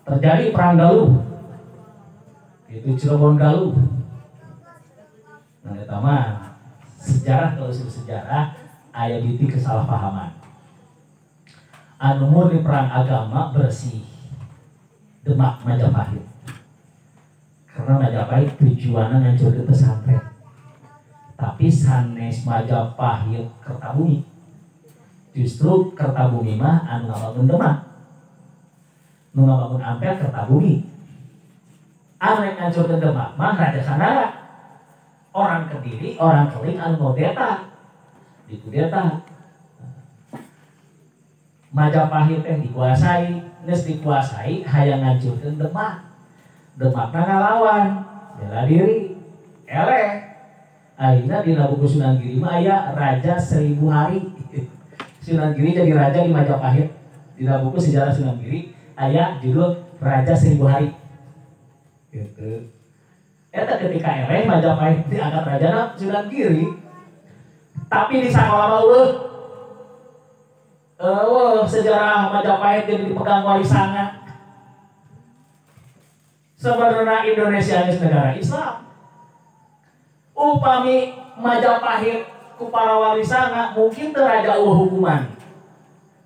Terjadi perang Galuh. Itu Cirebon Galuh. Nah, eta mah sejarah kalau sejarah aya biti kesalahpahaman. Anu murni perang agama bersih Demak Majapahit. Karena Majapahit tujuannya ngancurkeun pesantren. Tapi sanes Majapahit Kertabumi. Justru Kertabumi mah anu ngabangun Demak. Nu ngabangun Ampel Kertabumi. Anu ngancurkeun Demak mah Raja Sanara. Orang Kediri, orang Keling anu ngudeta. Dikudeta. Majapahit teh dikuasai, geus dikuasai hayang ngancurkeun Demak. Demakna ngalawan, bela diri, eleh. Akhirnya di buku Sunan Giri mah aya Raja 1000 Hari. Sunan Giri jadi raja di Majapahit. Di buku sejarah Sunan Giri aya judul Raja 1000 Hari. Gitu. Eta ketika eleh Majapahit diangkat raja Sunan Giri. Tapi di sakola mah eueuh sejarah Majapahit jadi dipegang wali sanga. Sebenarnya Indonesia geus negara Islam. Upami Majapahit ku para wali sanga mungkin teu raja eueuh hukuman.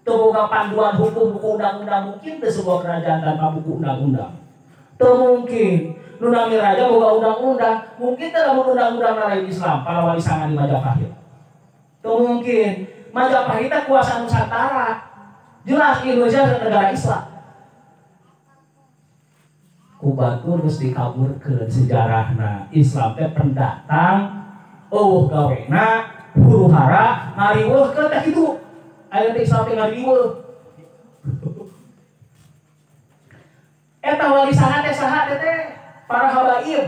Teu boga panduan hukum buku undang-undang mungkin teu sebuah kerajaan tanpa buku undang-undang. Teu mungkin nu nami raja boga undang-undang, mungkin teu lamun undang-undang lain Islam para wali sanga di Majapahit. Teu mungkin Majapahit teh kuasa Nusantara. Jelas Indonesia negara Islam. Ku batur geus dikaburkeun sejarahna. Islam teh pendatang, eueuh gawena, huru hara, ngariweuhkeun teh kitu. Aya teh Islam teh ngariweuh. Eta wali sanga teh saha teh? Para habaib.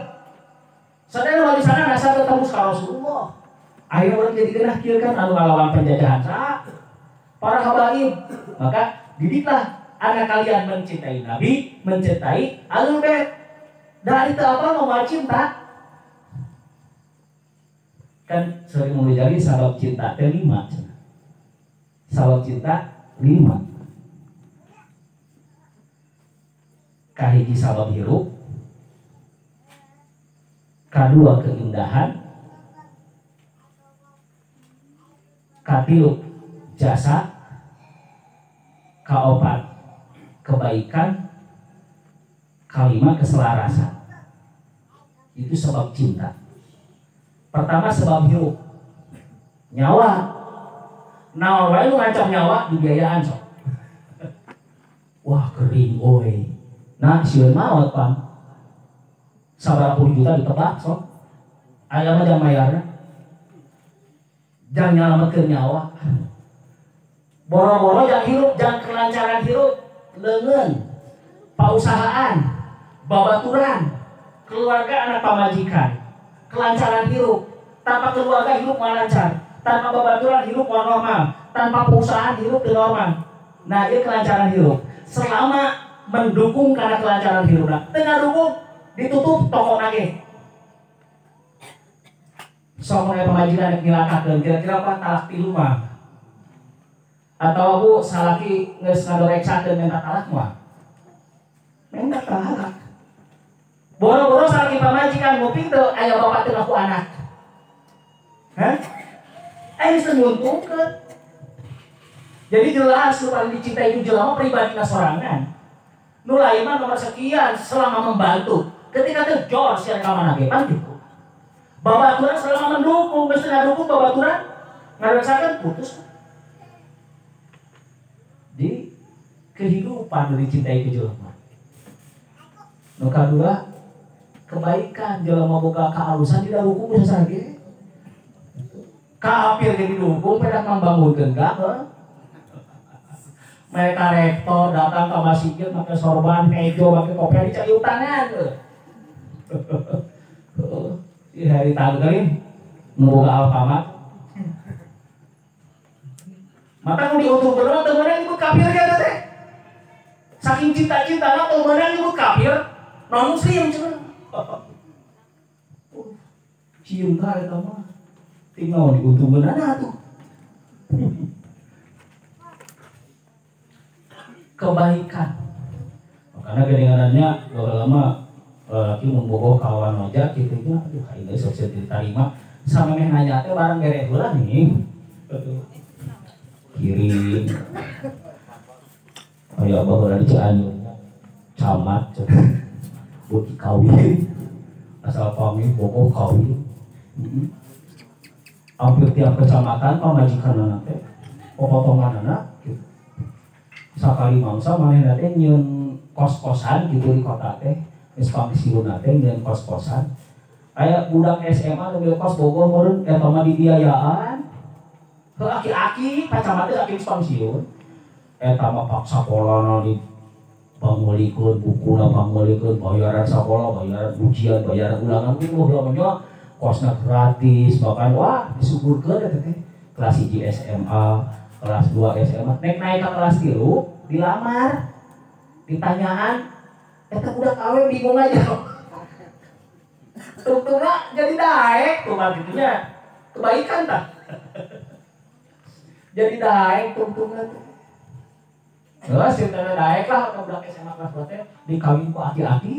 Sadaya wali sanga dasar teu tembus ka Rasulullah. Akhirnya orang jadi genah kieu kan anu ngalawan penjajahan saha? Para habaib. Maka didiklah anak kalian mencintai Nabi, mencintai Ahlul Bait. Dari itu apa mau cinta? Kan sering menjadi sabab cinta teh 5. Sabab cinta 5. Kahiji sabab hirup, kadua keindahan, katilu jasa, kaopat kebaikan, kalima keselarasan. Itu sebab cinta. Pertama sebab hirup, nyawa. Naon wae nu ngancam nyawa dibiayaan sok. Wah kering oi. Nah sieun maot pang. Sabaraha puluh juta ditebak sok. Aya mah jang mayarna. Jang nyalametkeun nyawa. Boro-boro jang hirup, jang kelancaran hirup, leungeun, pausahaan, babaturan, keluarga anak pamajikan, kelancaran hirup. Tanpa keluarga hirup mau lancar, tanpa babaturan hirup mau normal, tanpa perusahaan hirup teu normal. Nah, ieu kelancaran hirup. Selama mendukung karena kelancaran hirup, nah, teu ngadukung ditutup toko nage. Sok mun pamajikan rek nyilakakeun, kira-kira apa talak tilu mah? Atau bu salaki geus ngadoreksakeun minta talak mah? Minta talak. Boro-boro salaki pamajikan nguping teu aya bapak teu ngaku anak. Hah? Geus teu nguntungkeun. Jadi jelas nu paling dicintai itu jelema pribadina sorangan. Nu lain mah nomor sekian selama membantu. Ketika teu jos yang ka mana ge pan kitu. Babaturan selama mendukung, geus teu ngadukung babaturan ngadoreksakeun putus. Di kehidupan dicintai ku jelema. Nu kadua kebaikan jelema boga kaalusan didukung ku saha ge. Kafir ge didukung pedah mambangunkeun ka. Mereka rektor datang ke masjid make sorban hejo make kopiah dicari utangan. Di hari tanggal nu boga Alfamart. Mata nu diuntungkeun mah teu meunang nyebut kafir ge teh. Saking cinta-cintana teu meunang nyebut kafir, non muslim cenah. Cinta eta mah tinggal diuntungkeunana atuh. Kebaikan. Makanya geninganannya lama laki mun bogoh kawan aja kitu nya aduh aing geus sok diterima samemeh nanya teh barang bere heula nih. Kirim. Aya baheula di Cianjur camat beuki kawin asal pamit bogoh kawin. Hampir tiap kecamatan pamajikanna teh popotonganna gitu. Sakali mangsa manehna teh nyieun kos-kosan gitu di kota teh, geus pamisiunna teh nyieun kos-kosan. Aya budak SMA nu milu kos bogoh meureun eta mah dibiayaan. Heuh aki-aki pacamat teh aki geus pamisiun. Eta mah pak sakolana di pangmeulikeun, bukuna pangmeulikeun, bayaran sakola, bayaran ujian, bayaran ulangan kitu baheula mah kosna gratis, bahkan wah disuguhkeun eta teh. Kelas 1 SMA, kelas 2 SMA, nek naik ke kelas 3 dilamar, ditanyaan, eta budak awe bingung aja. Tungtungna jadi daek tuh mah gitunya. Kebaikan tah. Jadi daek tungtungna teh. Heeh, sintana daek lah atau budak SMA kelas 2 teh dikawin ku aki-aki.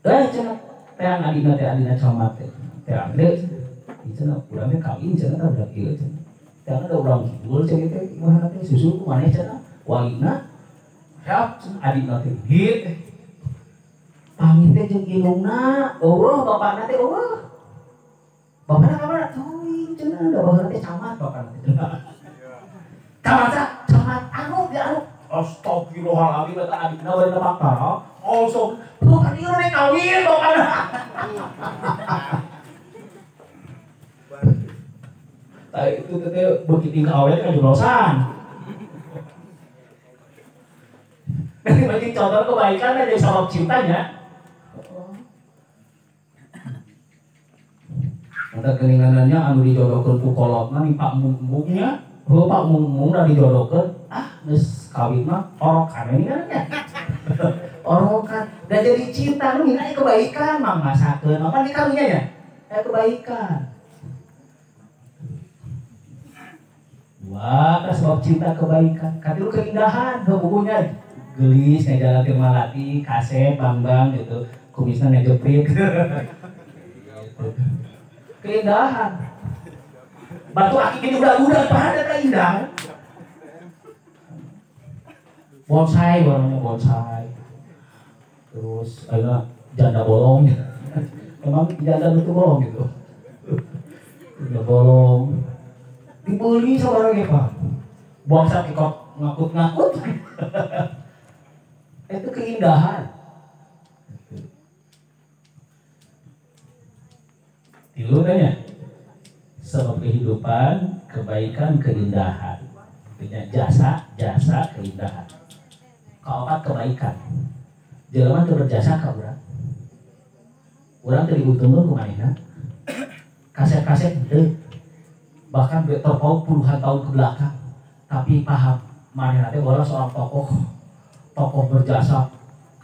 Eh cenah teang adina teh adina camat teh. Teang deui cenah urang teh kawin cenah tah budak ieu cenah. Teang ada urang kidul cenah teh imahna teh susul ku maneh cenah walina. Siap cenah adina teh hit. Pangin teh jeung indungna, eueuh bapana teh eueuh. Bapana ka mana? Teuing cenah da baheula teh camat bapana teh. Camat camat anu di anu. Astagfirullahaladzim eta adina bari nepak tara. Also, tuh kan ieu rek kawin bapana. Tah itu teh beuki tingkah awe kajeblosan. Bagi contoh kebaikan aja sabab cintanya. Ada keninganannya anu dijodohkeun ku kolotna nih Pak Mungmungnya, heuh Pak Mungmung da dijodohkeun, ah geus kawin mah orokan ini kan. Orokan dan jadi cinta nu nginai kebaikan mah masakeun apa nih karunya ya? Kebaikan. Dua, sebab cinta kebaikan. Katilu keindahan, heuh bukunya gelis ngajalan teh malati, kasep, bambang gitu, kumisna ngejepit. Keindahan. Batu akik ini udah-udah pada keindahan. Bonsai warnanya bonsai. Terus ada janda bolong. Emang janda itu bolong gitu. Janda bolong. Dibeli sama orang ya Pak. Bonsai kok ngakut-ngakut. Itu keindahan. Tilu tanya, sebab kehidupan, kebaikan, keindahan. Artinya jasa, jasa, keindahan. Kaopat kebaikan. Jelema teu berjasa ka urang. Urang teu diuntungkeun ku manehna. Kasep-kasep henteu. Bahkan terpaut puluhan tahun ke belakang. Tapi paham manehna teh bola seorang tokoh, tokoh berjasa.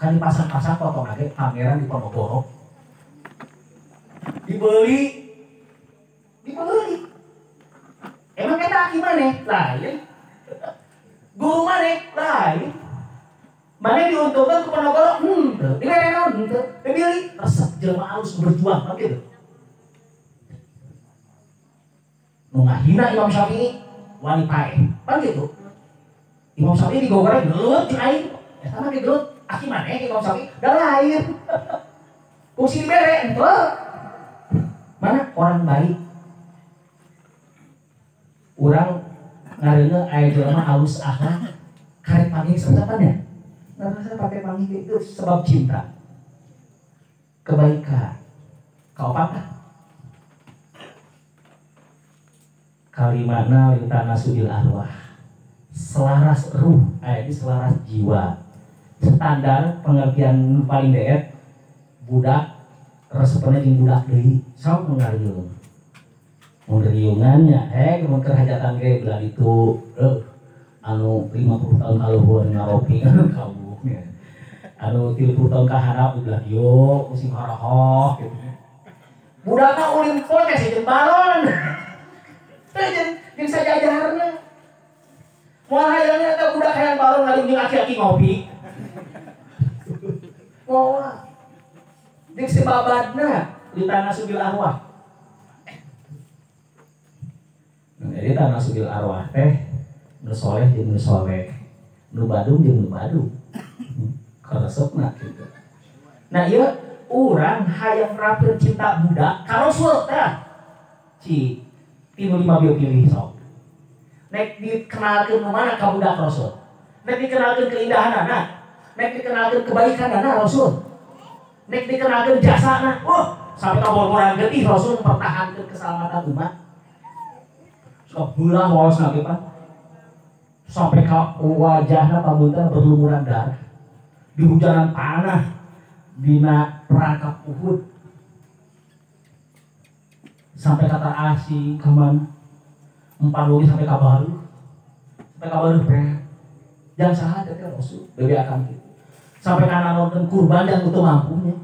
Kan dipasang-pasang potong ge Pangeran Diponegoro. Dibeli, dibeli. Emang kita aki maneh? Lain. Guru maneh? Lain. Maneh diuntungkan ke Ponorogo? Henteu. Dibere naon? Henteu. Dibeli resep jelema alus berjuang kan gitu. Nu ngahina Imam Syafi'i wani paeh. Kan gitu. Imam Syafi'i digogoreng gelut jeung aing. Eta mah gelut aki maneh Imam Syafi'i da lain. Kungsi dibere henteu. Mana orang baik? Orang ngareuneu aya jelema alus akhlak karek panggih sacapan ya? Ngarasa pakai panggih itu sebab cinta. Kebaikan. Kaopat. Kalimana litanasubil arwah. Selaras ruh, ini selaras jiwa. Standar pengertian paling deet budak resepnya jeung budak deui sok ngariung. Mun riungannya mun keur hajatan ge belah ditu anu 50 tahun kaluhur ngaropi anu kawuh anu 30 tahun kaharap di belah dieu musim harahoh gitu. Budakna ulin podcast jeung balon. Teh jeung sajajarna. Moal hayangna eta budak hayang balon ngaling jeung aki-aki ngopi. Moal. Jeung sebabadna di tanah subil arwah. Jadi tanah subil arwah teh nu soleh jeung nu soleh, nu badung jeung nu badung. Karesepna kitu. Nah ieu urang hayang rapir cinta budak ka Rasul tah. Ci tinu 5 bieu pilih sok. Nek dikenalkeun nu mana ka budak Rasul? Nek dikenalkeun keindahanana, nek dikenalkeun kebaikanana Rasul. Nek dikenalkeun jasana, sampai ka bor-boran getih Rasul mempertahankan keselamatan umat. Sok beulah waosna ge Pak. Sampai ka wajahna pamuntan berlumuran darah. Di hujanan panah dina perangkap Uhud. Sampai kata asing ke mana? Empat lagi sampai ka baru. Sampai ka baru teh. Jangan saha teh Rasul, bebe akan gitu. Sampai kana nonton kurban yang teu mampunya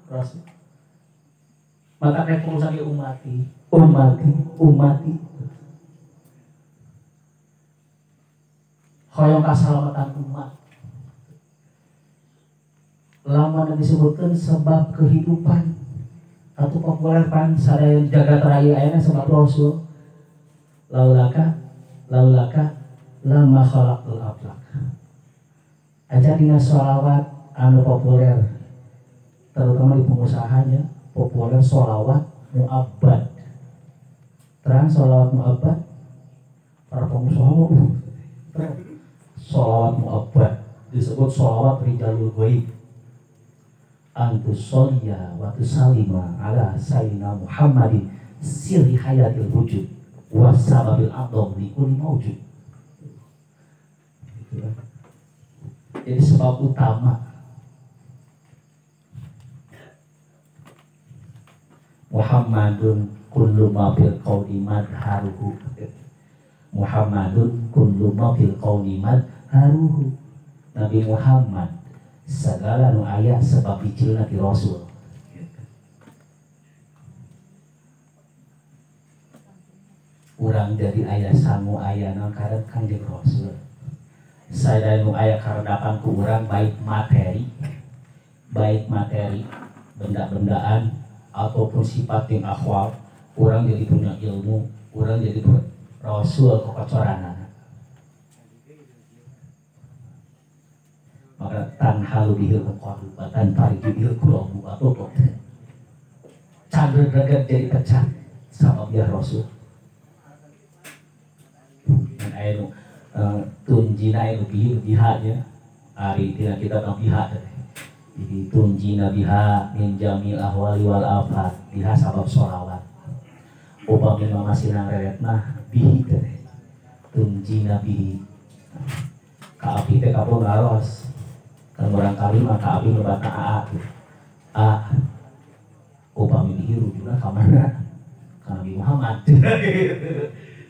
Rasul. Maka rek urusan ge umati, umati, umati. Hoyong kasalamatan umat. Lama disebutkan sebab kehidupan atau populer pan sadaya jagat raya ayana sebab Rasul. Laulaka laulaka lama khalaqtul aflak. Aja dina sholawat anu populer terutama di pengusahanya populer sholawat muabbad. Terang sholawat muabbad para pengusaha sholawat muabbad disebut sholawat rijalul ghaib. Antus sholia wa tusalima ala sayyidina Muhammadin sirri hayatil wujud wa sababil a'dham li kulli mawjud. Gitu kan. Jadi sebab utama Muhammadun kullu ma fil qawli madharuhu. Muhammadun kullu ma fil qawli madharuhu. Nabi Muhammad segala nu aya sebab bijilna ti Rasul. Urang jadi aya sangu aya naon karep Kangjeng Rasul. Sadaya nu aya karedapan ku urang baik materi benda-bendaan ataupun sifat jeung akhwal, urang jadi punya ilmu, urang jadi Rasul kokocoranana. Maka tanhalu bihil uqadu wa tanfariju bihil kurabu atau candra greget jadi pecah sabab ya Rasul. Dan aya nu tunjina aya nu bihi bihanya ari tina kitab biha teh. Jadi tunjina biha min jamil ahwali wal afat biha sabab sholawat. Upami masih nang reret mah bihi teh. Tunjina bihi ka api teh kapung ngaros. Kan barangkali mah ka abi nyebatna aa gitu. A upami bihi rujuna ka mana? Ka Nabi Muhammad.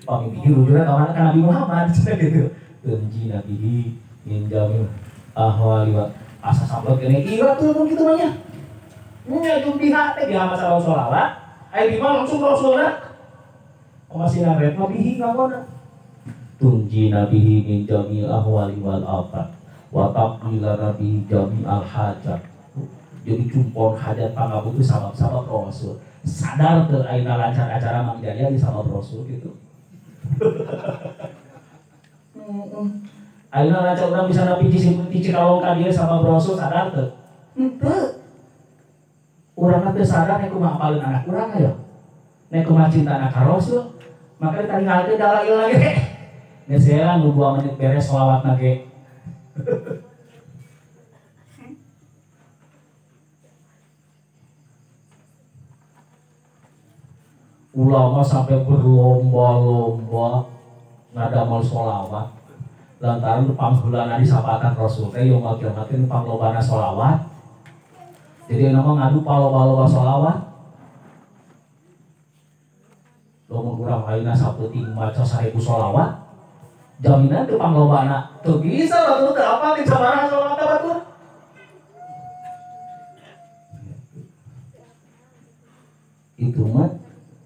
Upami bihi rujuna ka mana? Ka Nabi Muhammad gitu. Tunjina bihi min jamil ahwali wa asa sablot kene ieu tuh mun kitu mah nya. Nya jeung biha teh biha masalah sholawat, aya di mah langsung rasulna. Masih nang ret mah bihi ngangona. Tunjina bihi min jamil ahwali wal afat wa taqila nabi jami'al hajat. Jadi cumpon hajat pangabutuh sabab-sabab Rasul. Sadar teu ayeuna lancar acara Mang Jaya di sabab Rasul gitu. Ayeuna lancar urang bisa nepi ti Cikalong ka dieu sabab Rasul sadar teu? Henteu. Urang teh sadar nek kumaha apaleun anak urang aya. Nek kumaha cintana ka Rasul, maka ditinggalkeun dalail lagi. Geus nu 2 menit beres sholawatna ge. Ulama sampai berlomba-lomba ngadamel sholawat lantaran pangheulana di sapatan Rasul teh yaumul kiamat teh panglobana sholawat. Jadi nama ngadu paloba-loba sholawat. Lamun urang ayeuna sapeuting maca 1000 sholawat, jaminan teu panglobana teu bisa batur teu apal di sabaraha sholawat batur. Itu mah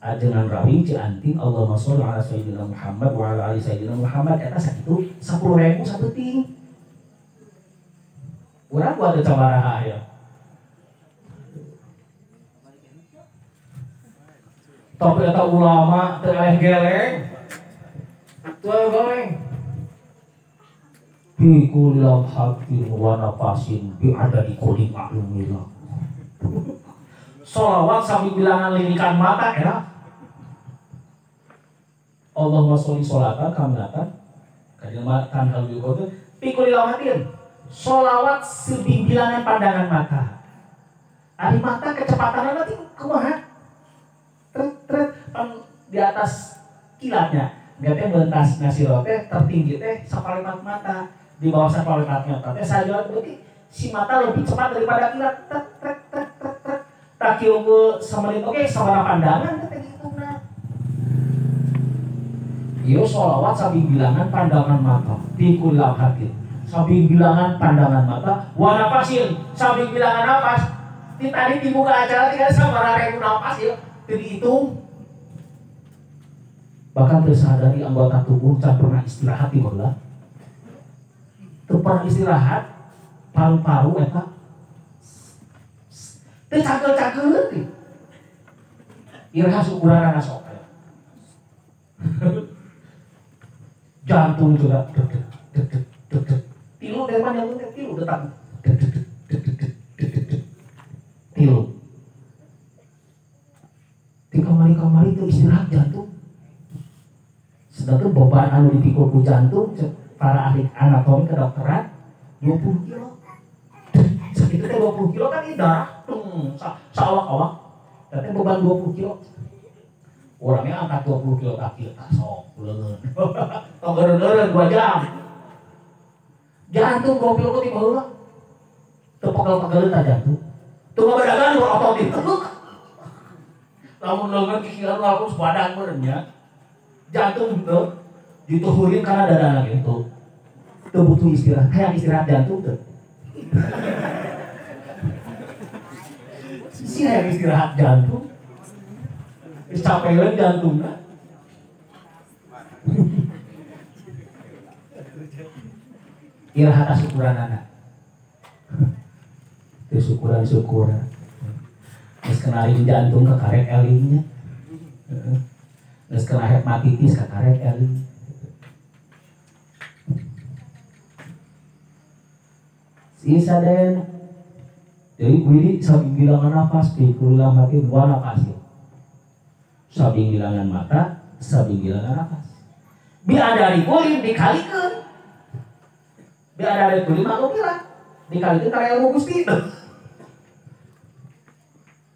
ajengan rawing Ci Anting Allahumma sholli ala sayyidina Muhammad wa ala ali sayyidina Muhammad eta sakitu 10.000 sapeuting. Urang buat teu sabaraha ya. Tapi eta ulama teu eleh geleng. Teu geleng. Bi kulli lamhatin wa nafasin bi adadi kulli ma'lumillah. Sholawat sambil bilangan lirikan mata era. Allahumma sholli sholatan kamilatan kadilma tanhal bil qadr bi kulli lamhatin. Sholawat sebilangan pandangan mata. Ari mata kecepatanna nanti kumaha? Tret tret pan di atas kilatnya. Berarti bentas nasi rote tertinggi teh sapalipat mata, di bawah sapalipat mata teh saja berarti si mata lebih cepat daripada kilat. Tret tret tret tret tret. Tak kieu samenit oge sabaraha pandangan teh dihitungna. Ieu sholawat sabi bilangan pandangan mata, bi kulli lamhatin. Sabi bilangan pandangan mata, wa nafasin, sabi bilangan napas. Di tadi dibuka acara tinggal sabaraha ribu napas ieu teu dihitung. Bahkan tersadari anggota tubuh can pernah istirahat di baheula. Teu pernah istirahat, paru-paru eta teu cagel-cagel teh. Iraha syukuranana sok. Jantung juga deg deg deg deg deg. Tilu dari mana jantung teh tilu detak. Deg deg deg deg deg deg. Tilu. Di kamari-kamari teu istirahat jantung. Sedangkan beban anu dipikul ku jantung para ahli anatomi kedokteran 20 kilo. Segitu teh 20 kilo kan ini darah tung saawak-awak. Tapi beban 20 kilo. Orangnya angkat 20 kilo kaki sok leungeun. Tong geureun 2 jam. Jantung 20 kilo ti baheula. Teu pegel-pegel ta jantung. Teu ngabadagan otot itu. Lamun leungeun kikiran lamun badan meureun nya. Jantung tuh dituhurin karena dada gitu. Tuh butuh istirahat, kayak istirahat jantung tuh. Si yang istirahat jantung, capean jantungnya. Iraha syukuran anak, syukuran syukuran. Terus kenalin jantung ke karek elingnya. Terus kena hepatitis ke karek eling. Sisa den. Jadi wiri sabi bilangan nafas bi kulli lamhatin wa nafasin. Sabi bilangan mata, sabi bilangan nafas. Bi adari kulin dikalikeun. Bi adari kulin maklum lah. Dikalikeun karena ilmu Gusti.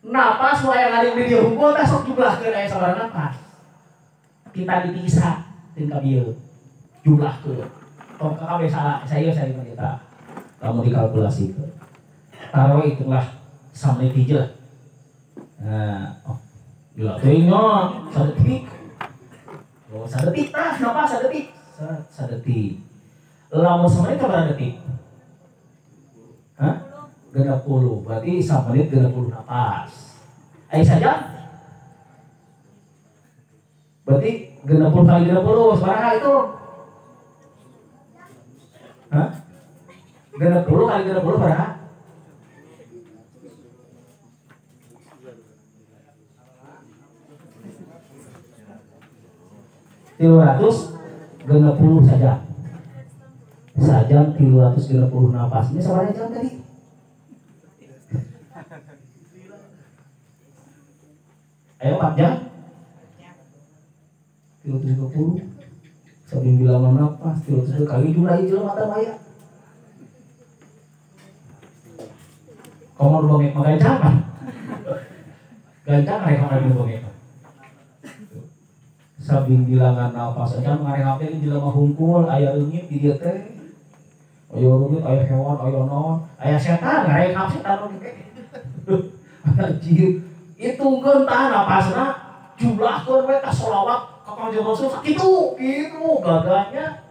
Napas nu aya ngaling di dieu hungkul tah sok jumlahkeun aya sabaraha napas. Kita dipisah jeung ka bieu. Jumlahkeun. Tong ka kabeh salah, saya mah eta. Lamun dikalkulasikeun. Taruh hitunglah samenit hiji lah. Nah, oh, gila teuing nya sadetik. Oh, sadetik tah, napa sadetik? Sadetik. Lamun samenit sabaraha detik? Hah? 60. Berarti samenit 60 napas. Ayo saja. Berarti 60 kali 60 sabaraha itu? Hah? 60 kali 60 sabaraha? 360 saja. Sajam 360 napas. Ini sabaraha jam tadi? Ayo 4 jam. 360. Sabing bilangan napas 360 kali jumlah jelema mata maya. Komo nu bongek mah gancang. Gancang rek nu bongek. Sabing bilangan napas aja ngarehap teh jelema hungkul aya leungit di dieu teh. Aya leungit, aya hewan, aya naon, aya setan ngarehap setan oge. Anjir, hitungkeun tah napasna. Jumlahkeun we ka sholawat ka Kangjeng Rasul sakitu kitu gagahnya.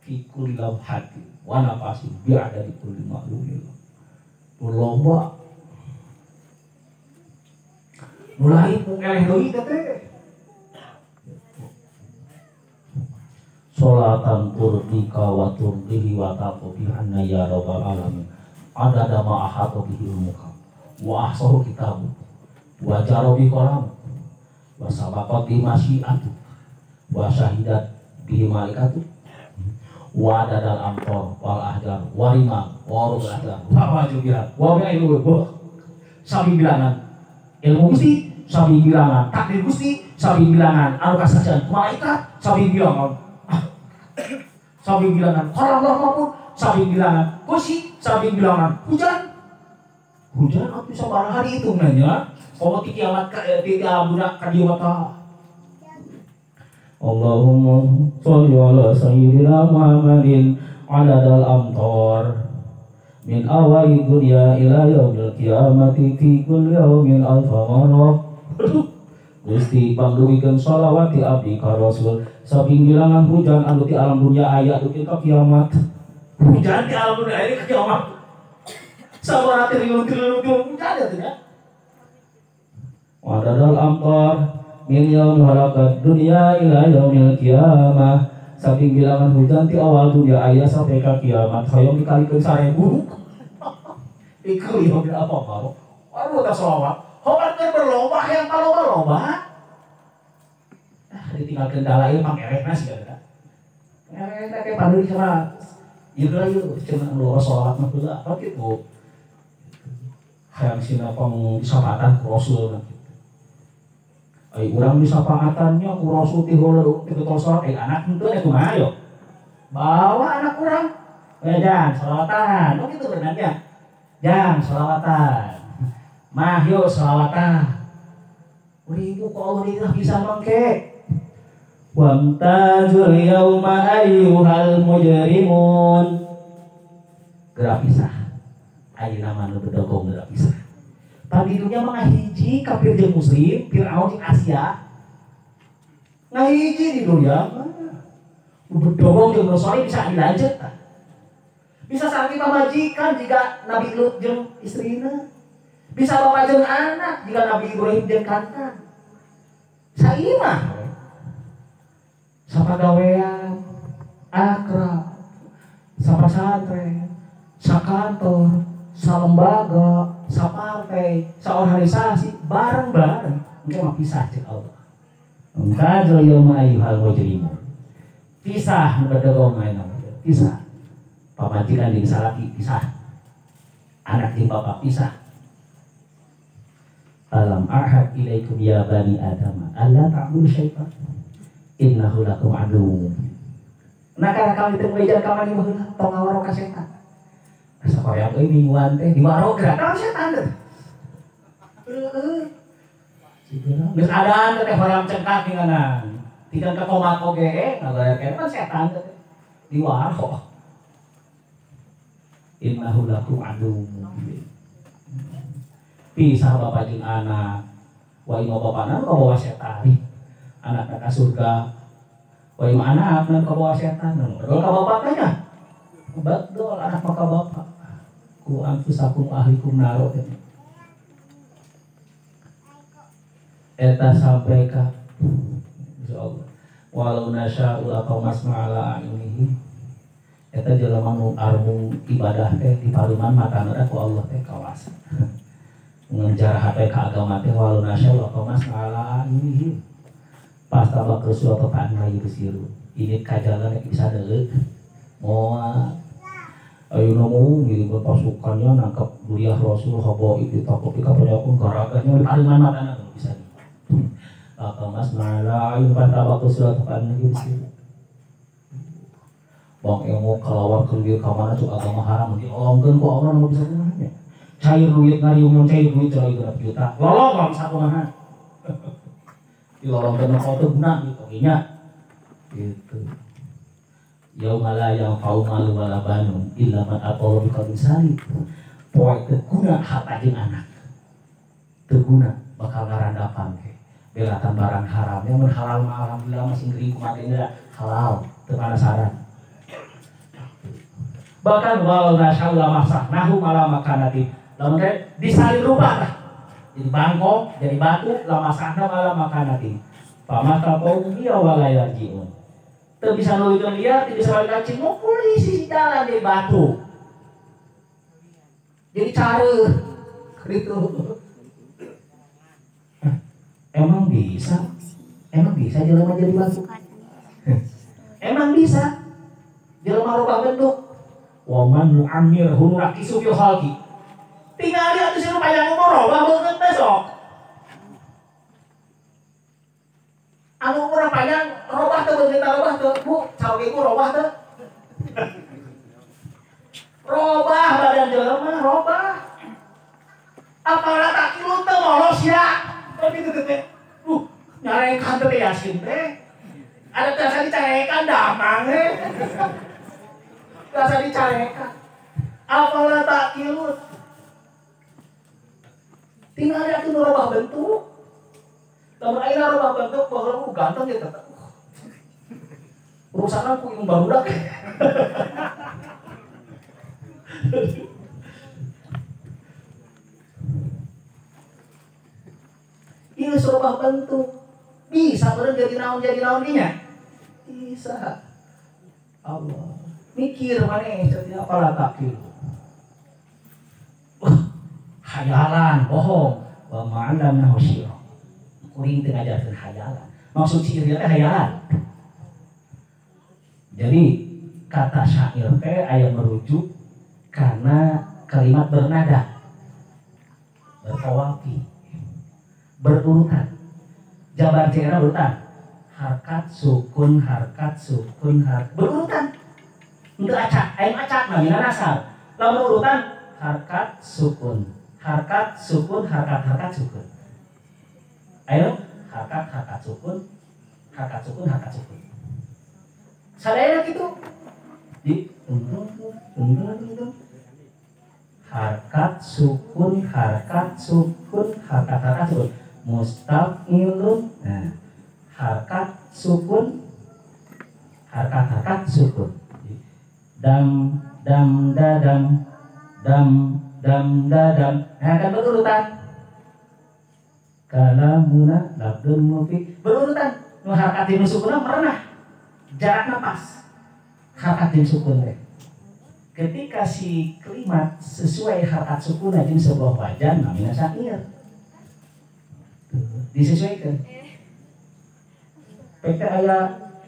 Fi kulli lamhatin wa nafasin bi'adadi kulli ma'lumin. Lomba mulai eleh deui teh. Sholatan turdika wa turdihi wa taqbi anna ya rabbal alamin. Adada ma ahata bihi ilmuka wa ahsahu kitabu wa jarabi qalam wa sabaqat bi masyiatu wa syahidat bihi malaikatu wa adadal amtor wal ahjar warima wa rul ahjar wa wajubiha wa bi'ilmu sabi bilangan ilmu Gusti, sabi bilangan takdir Gusti, sabi bilangan anu kasaksian malaikat, sabi bilangan sabi bilangan kolam maupun sabi bilangan kursi, sabi bilangan hujan. Hujan atuh sabaraha hari itu nanya komo ti kiamat ti budak ka dieu mata. Allahumma sholli ala sayyidina Muhammadin adadal amtar min awali dunya ila yaumil qiyamati fi kulli yaumin alfa marrah. Gusti pangduwikeun sholawat ti abdi ka Rasul saking bilangan hujan anu ti alam dunya aya dugi ka kiamat. Hujan di alam dunia aya ka kiamat. Sabaraha triliun-triliun hujan ya teh nya. Wadadal amtar min yaumil halaqad dunya ila yaumil qiyamah. Saking bilangan hujan ti awal dunia aya sampai ka kiamat. Hoyong dikalikeun 1000. Iku yaumil apa baru. Waduh tah sholawat. Hoyong keur berlomba hayang palomba-lomba. Ah ditinggalkeun dalail pangerehna siga teh. Pangerehna teh padeuli sama ieu heula ieu cenah nu sholawat mah heula apa kitu. Hayang sina pang disapatan ku Rasul kitu. Ai urang disapaatannya ku Rasul ti heula ti getol salat ai anak henteu nya kumaha yo. Bawa anak urang. We jang sholawatan. Oh kitu beunangnya. Jang sholawatan. Mah yo sholawatan. Ribu ku Allah dilah bisa mangke. Wamtazul yauma ayyuhal mujrimun. Geura pisah. Ayeuna mah nu bedogong geura pisah. Di dunia mah ngahiji kafir jeung muslim, Firaun jeung Asia. Ngahiji di dunia mah. Nu bedogong jeung nu soleh bisa dilanjut tah. Bisa saking pamajikan jika Nabi Lut jeung istrina. Bisa bapak jeung anak jika Nabi Ibrahim jeung kantan. Saimah. Sapagawean, akrab, sapasantren, sakantor, salembaga, sapartai, saorganisasi, bareng-bareng. Engke mah pisah cek Allah. Engkajul yauma ayyuhal mujrimun. Pisah nu bedogong ayeuna mah. Pisah. Pamajikan jeung salaki pisah. Anak jeung bapak pisah. Alam ahad ilaikum ya bani adam alla ta'budu syaitan innahu lakum aduwwun. Nah karena kami teu meja kamari mah heula tong ngawaro ka setan. Asa koyang euy mingguan teh diwaro geura ka setan teh. Heeh. Geus adaan teh hoyong cengkak nginganan. Tikan ka komat oge ngagaya kan setan teh. Diwaro. Innahu lakum aduwwun mubin. Pisah bapak jeung anak. Wa imma bapana nu kabawa setan. Anakna ka surga. Wa imma anakna nu kabawa setan. Dol ka bapakna nya. Badol anak mah ka bapak. Ku anfusakum ahlikum naro. Eta sampai ka insyaallah. Walau nasya'u laqamasna ala a'yunihim. Eta jelema nu armung ibadah teh di paruman matana ku Allah teh kawas. Ngejar hate ka agama teh walau nasya'u laqamasna ala a'yunihim. Pastabak rasul atau ta'na yubsiru. Ini kajalan yang bisa deuleuh. Moal ayeuna mau ngirimkeun pasukannya nangkep duriah Rasul habaib ditangkep dikapanyakeun garagahnya di paruman matana bisa. Laqamasna ala a'yunihim pastabak rasul atau ta'na yubsiru. Bang emo kelawar keluar ka mana cuk agama haram diolongkeun ku Allah nu bisa kumaha nya. Cair duit ngariung cair duit cair 2 juta. Lolong lah bisa kumaha. Dilolongkeun nu teu guna gitu nya. Gitu. Yauma la yanfa'u malu wala banun illa man atallaha biqalbin salim. Poe teu guna harta jeung anak. Teu guna bakal ngarandapan ke. Belatan barang haram yang halal mah alhamdulillah masih ngeri kumaha halal teu penasaran. Bahkan walau nasya'u lamasahnahu ala makanati. Lamun teh disalin rupa tah. Jadi bangkok, jadi batu lamasahna ala makanati. Fama taqau biya wala yarji'un. Teu bisa nuluykeun liar, teu bisa balik kacing, mukul di sisi jalan jadi batu. Jadi careuh gitu. Emang bisa? Emang bisa jelema jadi batu? Emang bisa? Jelema rubah bentuk. Wa man nu'ammirhu nunakisu fil khalqi. Tinggal dia atuh sinu panjang umur robah beungeut teh sok. Anu umur panjang robah teu beungeut robah teu, Bu, caoge ku robah teu. Robah badan jelema robah. Apalah tak kilu teu molos ya. Oh gitu teh. Nyarekan teh Yasin teh. Ada biasa dicarekan damang teh. Biasa dicarekan. Apalah tak kilut. Tinggal ada tuh robah bentuk. Lamun ayeuna robah bentuk baheula ku ganteng ya tetep. Rusakna ku ilmu barudak. Ieu robah bentuk. Bisa beureum jadi naon dinya? Bisa. Allah. Mikir maneh jadi apalah takil. Hayalan, bohong. Wa ma'allamnahu syi'ra. Kuring teu ngajarkeun hayalan. Maksud syair teh hayalan. Jadi kata syair teh aya merujuk karena kalimat bernada, berkawafi, berurutan. Jabar jera berurutan. Harkat sukun, harkat sukun, harkat berurutan. Henteu acak, aya acak namina nasab. Lamun urutan harkat sukun, harkat sukun, harkat harkat sukun. Ayo harkat harkat sukun, harkat sukun, harkat sukun. Sadayana kitu. Di harkat sukun, harkat sukun, harkat harkat sukun. Mustaqilun. Nah, harkat sukun, harkat harkat sukun. Dam dam dadam dam dam dadam. Nah, kan berurutan. Kalamuna labdun mufi berurutan. Nu harkat jeung sukunna merenah. Jarakna pas. Harkat jeung sukun teh. Ketika si kalimat sesuai harkat sukunna jeung sebuah wajan namina syair. Disesuaikan. PT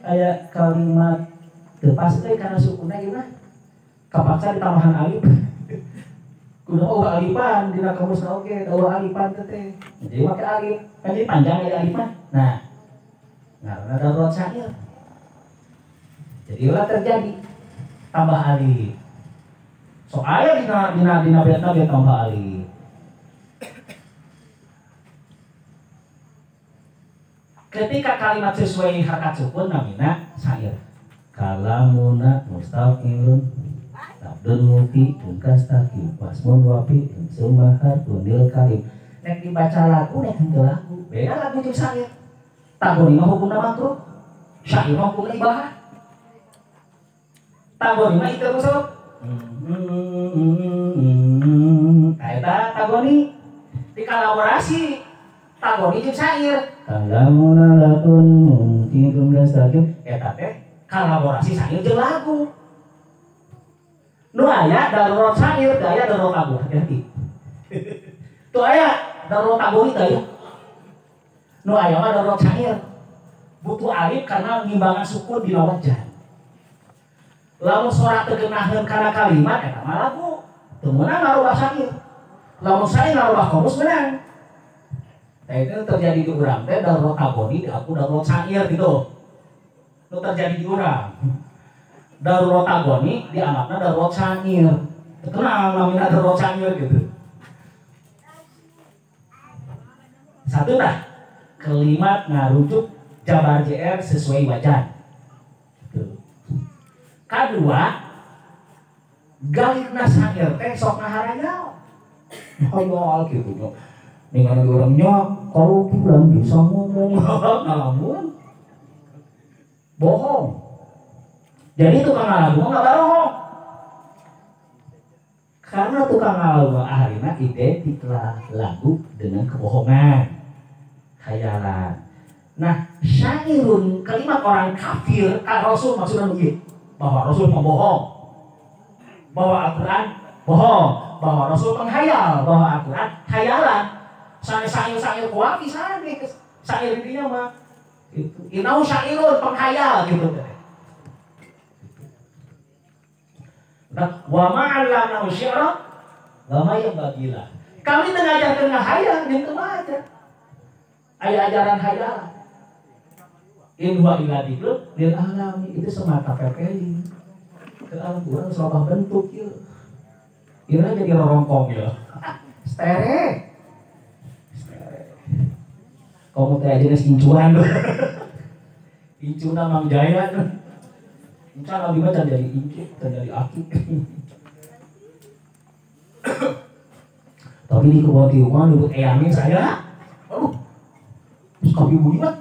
aya kalimat teu pas euy kana sukunna ieu mah. Kapaksa ditambahan alif. Kudu eueuh alipan dina kamusna oge, eueuh alipan teh. Jadi make alif, kan jadi panjang aya alif mah. Nah, ngaranna darurat syair. Jadi ulah terjadi tambah alif. Sok aya dina dina betna ge tambah alif. Ketika kalimat sesuai harkat sukun namina syair. Kalamuna mustaqilun labdun muti pungkas taki wasmun wapi sumahar tunil kalim. Nek dibaca lagu nek henteu lagu. Beda lagu jeung syair. Tagoni mah hukumna makruh, syair mah hukumna ibahah. Tagoni mah itu sok. Eta tagoni dikolaborasi. Tagoni jeung syair. Kalamuna lakun muti pungkas taki eta teh kolaborasi syair jeung lagu. Nu aya darurat syair, teu aya darurat lagu, hati-hati. Teu aya darurat tagoni teu aya. Nu aya mah darurat syair. Butuh alif karena ngimbangan sukun di wajan. Lamun sora teu geunaheun kana kalimat eta mah lagu. Teu meunang ngarubah syair. Lamun syair ngarubah kamus meunang. Nah itu terjadi di urang teh darurat tagoni di aku darurat syair gitu. Itu terjadi di urang. Darurat tagoni dianggapna darurat syair. Terkenal namanya darurat syair gitu. Satu dah, kalimat ngarujuk jabar JR sesuai wajan. Gitu. Kedua, galirna syair teh sok ngaharayal. Hayal gitu. Ningali urang nya kalau bulan bisa ngomong ngalamun. Bohong. Jadi tukang ngalagu mah enggak bohong. Karena tukang ngalagu ahlina identiklah lagu dengan kebohongan, khayalan. Nah, syairun kalimat orang kafir kan Rasul maksudnya begitu, bahwa Rasul pembohong, bahwa Al-Quran bohong, bahwa Rasul penghayal, bahwa Al-Quran khayalan. Syair-syair kuat pisan syair intinya mah itu. Inau syairun penghayal gitu. Nah, wa ma'allamnahu syi'ra wa ma yanbaghi. Kami mengajarkan ngahayal, jeung teu aja. Aya ajaran hayalan. In huwa illa dzikrun lil alamin, itu semata pepeli. Ke Al-Qur'an serobah bentuk ieu. Ieu jadi rorongkong ieu. Stere. Stere. Kamu teh jenis incuan. Incuna Mang Jaya. Incan abdi mah can jadi incu, can jadi aki. Tapi di kebun tiuman duduk eyangnya saya. Aduh. Terus kopi bunyi mah.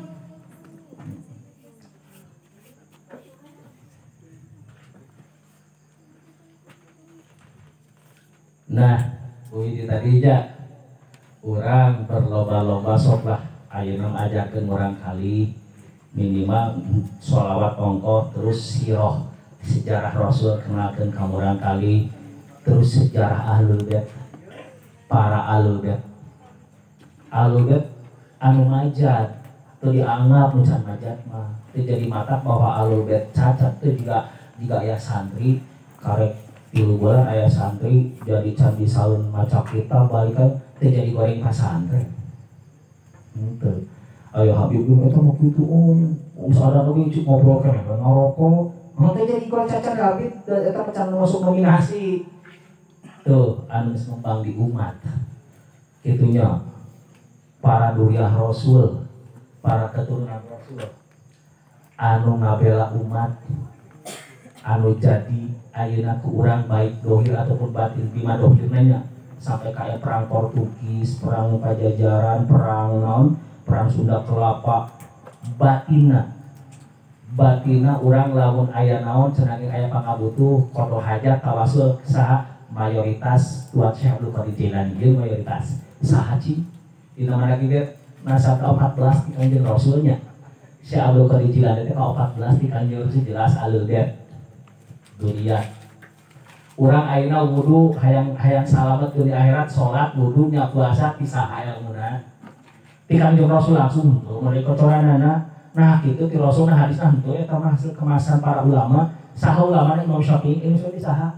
Nah, uwi tadi ja urang berlomba-lomba sok lah ayeuna ajarkeun urang kali minimal sholawat ongkoh terus siroh sejarah Rasul kenalkeun ka urang kali terus sejarah ahlul bait para ahlul bait anu majat teu dianggap nu can majat mah teu jadi mata bahwa ahlul bait cacat teu juga aya santri karek 3 bulan aya santri jadi can disaun maca kitab balikan teu jadi goreng pasantren henteu. Ayo Habib eta mah kitu om sadar oge cik ngobrol keneh ngarokok henteu jadi goreng cacat Habib eta mah can masuk nominasi tuh anu geus ngembang di umat kitunya para duriah Rasul para keturunan Rasul anu ngabela umat anu jadi ayeuna ku urang baik dohir ataupun batin bima dohirna nya sampai kayak perang Portugis, perang Pajajaran, perang naon, perang Sunda Kelapa batina batina urang lamun aya naon cenah aya pangabutuh kodo hajat tawasul saha mayoritas Tuan Syekh Abdul Qadir Jailani ieu mayoritas saha cing dina mana kieu nasab ka 14 ti Kanjeng Rasulnya Syekh Abdul Qadir Jailani teh ka 14 ti Kanjeng Rasul jelas alul bait dunia. Urang ayeuna wudu hayang hayang salamet dunia akhirat salat wudu nya puasa pisaha ilmuna ti Kanjeng Rasul langsung henteu meuli kocoranana. Nah kitu ti Rasulna hadisna henteu eta mah hasil kemasan para ulama. Saha ulamana Imam Syafi'i, Imam Syafi'i saha?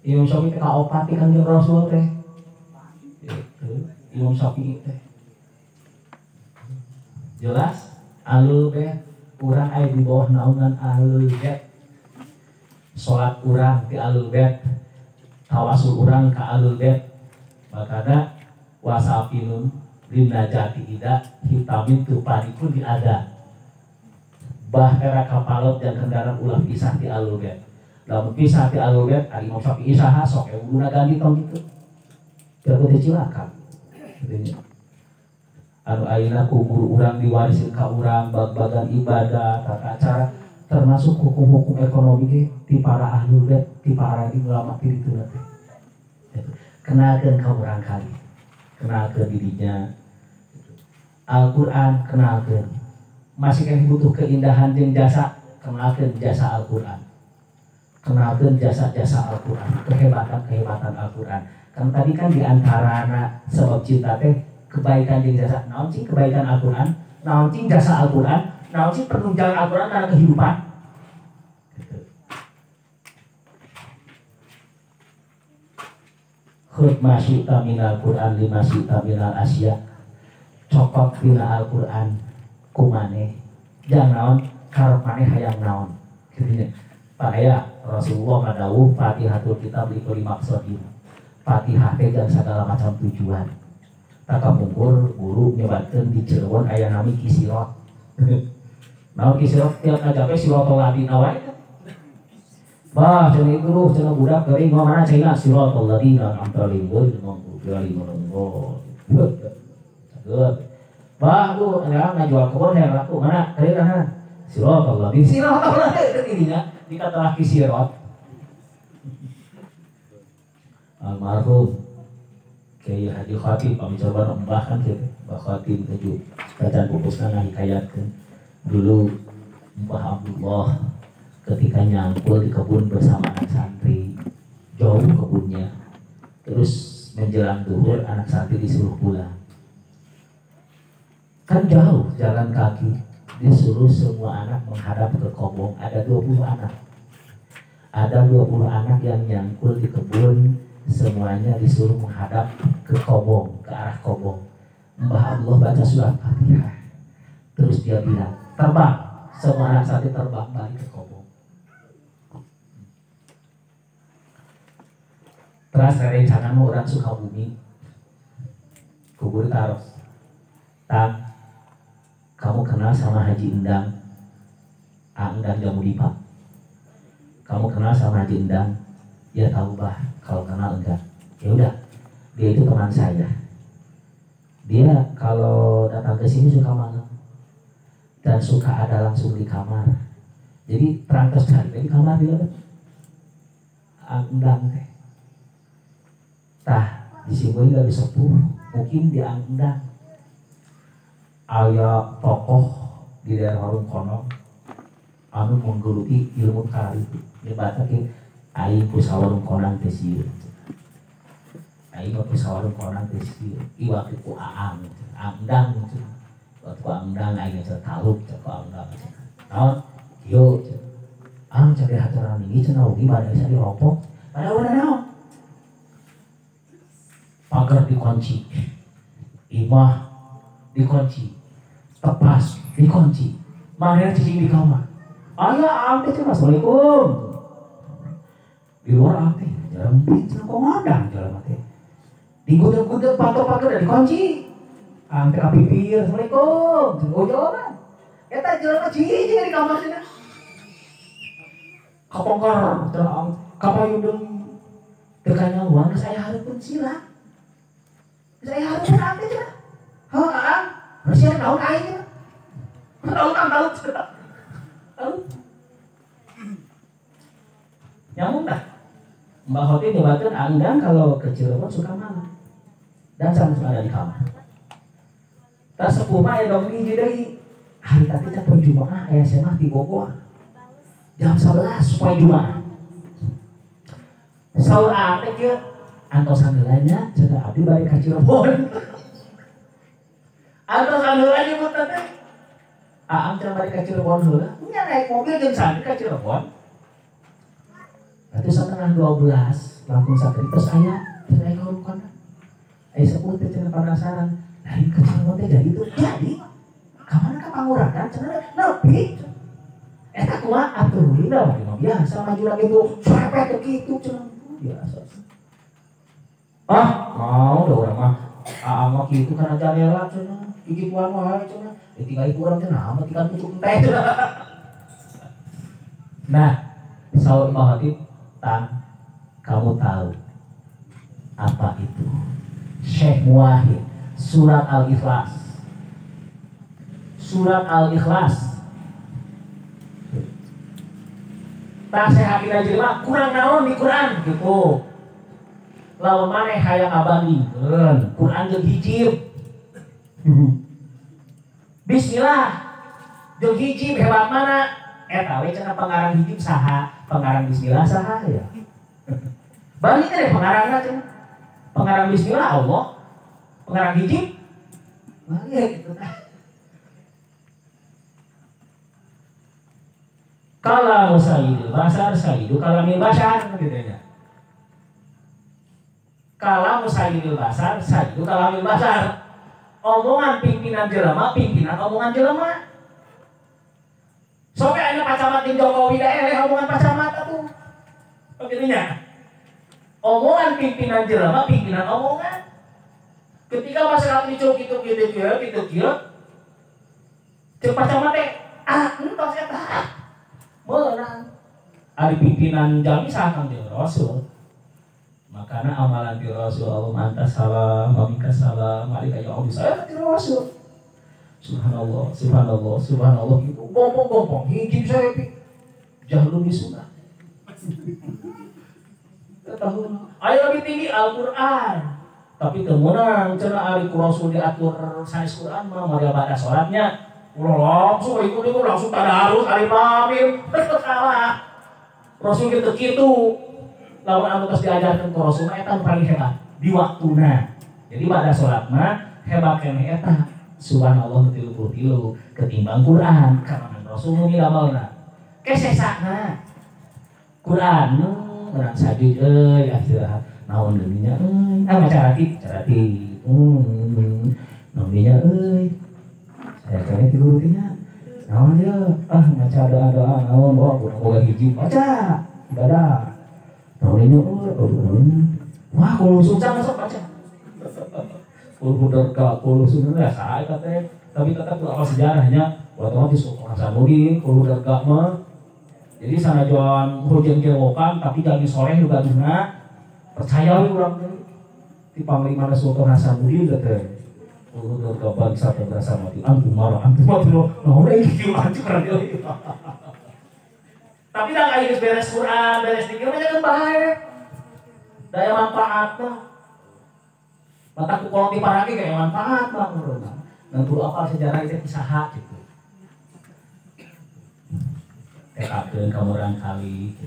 Imam Syafi'i teh kaopat ti Kanjeng Rasul teh. Gitu Imam Syafi'i teh. Jelas alul bait urang aya di bawah naungan ahlul bait. Salat urang ti alul bait, tawasul urang ka alul bait. Makana wasapinun linajati ida hitamin tu parikun diada. Bahtera kapalot dan kendaraan ulah pisah ti alul bait. Lamun pisah ti alul bait ari Imam Syafi'i saha sok wuduna ganti tong kitu. Teu teh cilaka. Anu ayeuna ku guru urang diwarisin ka urang bag-bagan ibadah, tata cara termasuk hukum-hukum ekonomi ge ti para ahlul bait, ti para ulama ti ditu teh. Kenalkeun ka urang kali. Kenalkeun dirinya. Al-Qur'an kenalkeun. Masih keneh butuh keindahan jeung jasa, kenalkeun jasa Al-Qur'an. Kenalkeun jasa-jasa Al-Qur'an, kehebatan-kehebatan Al-Qur'an. Kan tadi kan di antarana sebab cinta teh kebaikan jeung jasa. Naon sih kebaikan Al-Qur'an? Naon sih jasa Al-Qur'an? Naon sih penunjang Al-Qur'an karena kehidupan? Gitu. Khudh ma syi'ta minal Qur'an lima syi'ta minal asya. Cokot tina Al-Qur'an kumane. Jang naon karep maneh hayang naon. Gitu. Pak aya Rasulullah ngadawuh Fatihatul Kitab likulli maqsadin. Fatihah teh jang segala macam tujuan. Tak kapungkur guru nyebatkeun di Cirebon aya nami Ki Sirot. Naon Ki Sirot tiap ngajape sirotol ladina wae. Bah cenah itu ruh cenah budak geuring mana cenah sirotol ladina an'amta alaihim ghairil maghdubi alaihim waladdallin. Cager. Bah lu ngajual kebun hayang laku mana? Tadi kana. Sirot Allah. Di sirot Allah teh dirinya dikata laki sirot. Almarhum Kiai Haji Khatib pami coba embah kan kieu Mbah Khatib tuju bacaan pupusna ngahikayatkeun dulu Mbah Abdullah ketika nyangkul di kebun bersama anak santri, jauh kebunnya, terus menjelang duhur anak santri disuruh pulang, kan jauh jalan kaki, disuruh semua anak menghadap ke kobong. Ada 20 anak, ada 20 anak yang nyangkul di kebun, semuanya disuruh menghadap ke kobong, ke arah kobong. Mbah Abdullah baca surat Fatihah, terus dia bilang terbang, semua anak santri terbang balik ke kobong. Terus rencana mau orang Sukabumi kubur taruh tang, kamu kenal sama Haji Endang, Endang Jamudipa, kamu kenal sama Haji Endang? Ya tahu bah, kalau kenal enggak. Ya udah, dia itu teman saya. Dia kalau datang ke sini suka malam dan suka ada langsung di kamar. Jadi terang terus cari di kamar dia kan. Endang teh. Tah, di sini lagi sepuh, mungkin di Endang. Aya tokoh di daerah Warung Kono anu menggeluti ilmu kali itu. Dia baca ke aing ku sawarung konang teh sieun. Aing mah ku sawarung konang teh sieun. Ieu waktu ku aang, Endang cenah. Waktu ku Endang aing cenah taluk cenah ku Endang. Naon? Kieu cenah. Ang cari haturan ini cenah ugi bade bisa diropok. Padahal udah naon? Pagar dikunci, imah dikunci, tepas dikunci, mana cicing di kamar. Ayah ante cenah assalamualaikum. Di luar ante jalan cenah kok ngadang jalan teh. Digudeg-gudeg patok pagar dikunci. Ante ka pipir assalamualaikum. Oh jalan. Eta jelema cicing di kamar cenah. Kapongkar cenah kapayun deui. Teu kanyahoan geus aya hareupeun sila. Geus aya hareupeun ante cenah. Heuh aang, geus naon aing cenah. Naon naon cenah. Tahu? Nyambung dah. Mbak Hoti nyebatkan Endang kalau ke Cirebon suka malam dan sama ada di kamar. Tas sepuh mah ya dong hiji deui. Hari tadi teh poe Jumaah aya semah di Bogor. Jam 11 poe Jumaah. Saur ate kieu antosan heula nya cenah abdi balik ka Cirebon. Antosan heula nyebut teh. Aang cenah balik ka Cirebon heula. Nya naik mobil jeung santri ka Cirebon. Berarti 11:30 langsung santri terus aya cenah ka kana. Aya sepuh teh cenah penasaran. Lain ka Cirebon teh jadi tuh jadi. Ka mana ka Pangurakan cenah nepi. Eta kumaha atuh lina mah biasa maju lagi tuh serepet tuh kitu cenah biasa. Ah, mau dah urang mah. Aang mah kitu kana jandela cenah. Gigituan wae cenah. Ditinggali ku urang cenah mah tikan pucuk teh cenah. Nah, saur Mbah Khatib, tang, kamu tahu apa itu? Syekh Muwahhid, surat Al-Ikhlas. Surat Al-Ikhlas. Tah sehatina jelema kurang naon di Quran gitu. Lamun maneh hayang ngabandingkeun Quran jeung hijib. Bismillah jeung hijib hebat mana? Eta we cenah pengarang hijib saha, pengarang bismillah saha ya. Bandingkeun deh pengarangna cenah. Pengarang bismillah Allah, pengarang hijib balik gitu tah. Kalamu sayyidil basar sayyidu kalamil basar gitu ya. Kalamu sayyidil basar sayyidu kalamil basar. Omongan pimpinan jelema, pimpinan omongan jelema. Sampai aya Pak Camat jeung Jokowi da eleh omongan Pak Camat atuh. Begitunya. Omongan pimpinan jelema, pimpinan omongan. Ketika masyarakat dicuk kitu kitu kieu kitu kieu. Ceuk Pak Camat teh, ah entos eta. Meunang. Ari pimpinan jalmi saha Kangjeng Rasul. Makana amalan ti Rasul Allah anta salam wa minka salam alika ya Allah saya ti Rasul. Subhanallah, subhanallah, subhanallah gitu. Gompong-gompong hiji saya jahlun sunnah. Tahun ayo lebih tinggi Al-Qur'an. Tapi kemenang cenah ari ku Rasul diatur sanes Quran mah moal pada salatnya. Ulah langsung ikut-ikut langsung tadarus alif lam mim. Salah. Rasul kitu kitu. Lamun anu tos diajarkeun ku Rasul mah eta paling hebat di waktuna. Jadi pada salat mah hebat keneh eta. Subhanallah 33 ketimbang Quran karena Rasul nu milamalna. Kesesana. Quran urang sajud euy istirahat. Naon deui nya euy? Ah maca ratib, ratib. Naon deui nya euy? Saya kene tilu rutina. Naon ieu? Ah maca doa-doa naon oh urang boga hiji baca ibadah. Naon ieu euy? Wah, kulo susah masuk baca. Kulo derka, kulo sunah sae teh. Tapi tetap apa sejarahnya otomatis orang Hasanuddin, kulo derka mah. Jadi sanajan hujan kewokan tapi jalmi soleh juga guna. Percaya we urang teh. Ti panglimana Sultan Hasanuddin teh. Kulo derka bangsa berasa mati antum marah antum mati naon euy kieu anjing deui. Tapi dah aya geus beres Quran, beres dikir mah jangan bae. Daya manfaatna. Mata ku kolot di paragi kayak manfaat mah urang. Dan kudu apal sejarah itu saha gitu. Tekakeun ka urang kali gitu.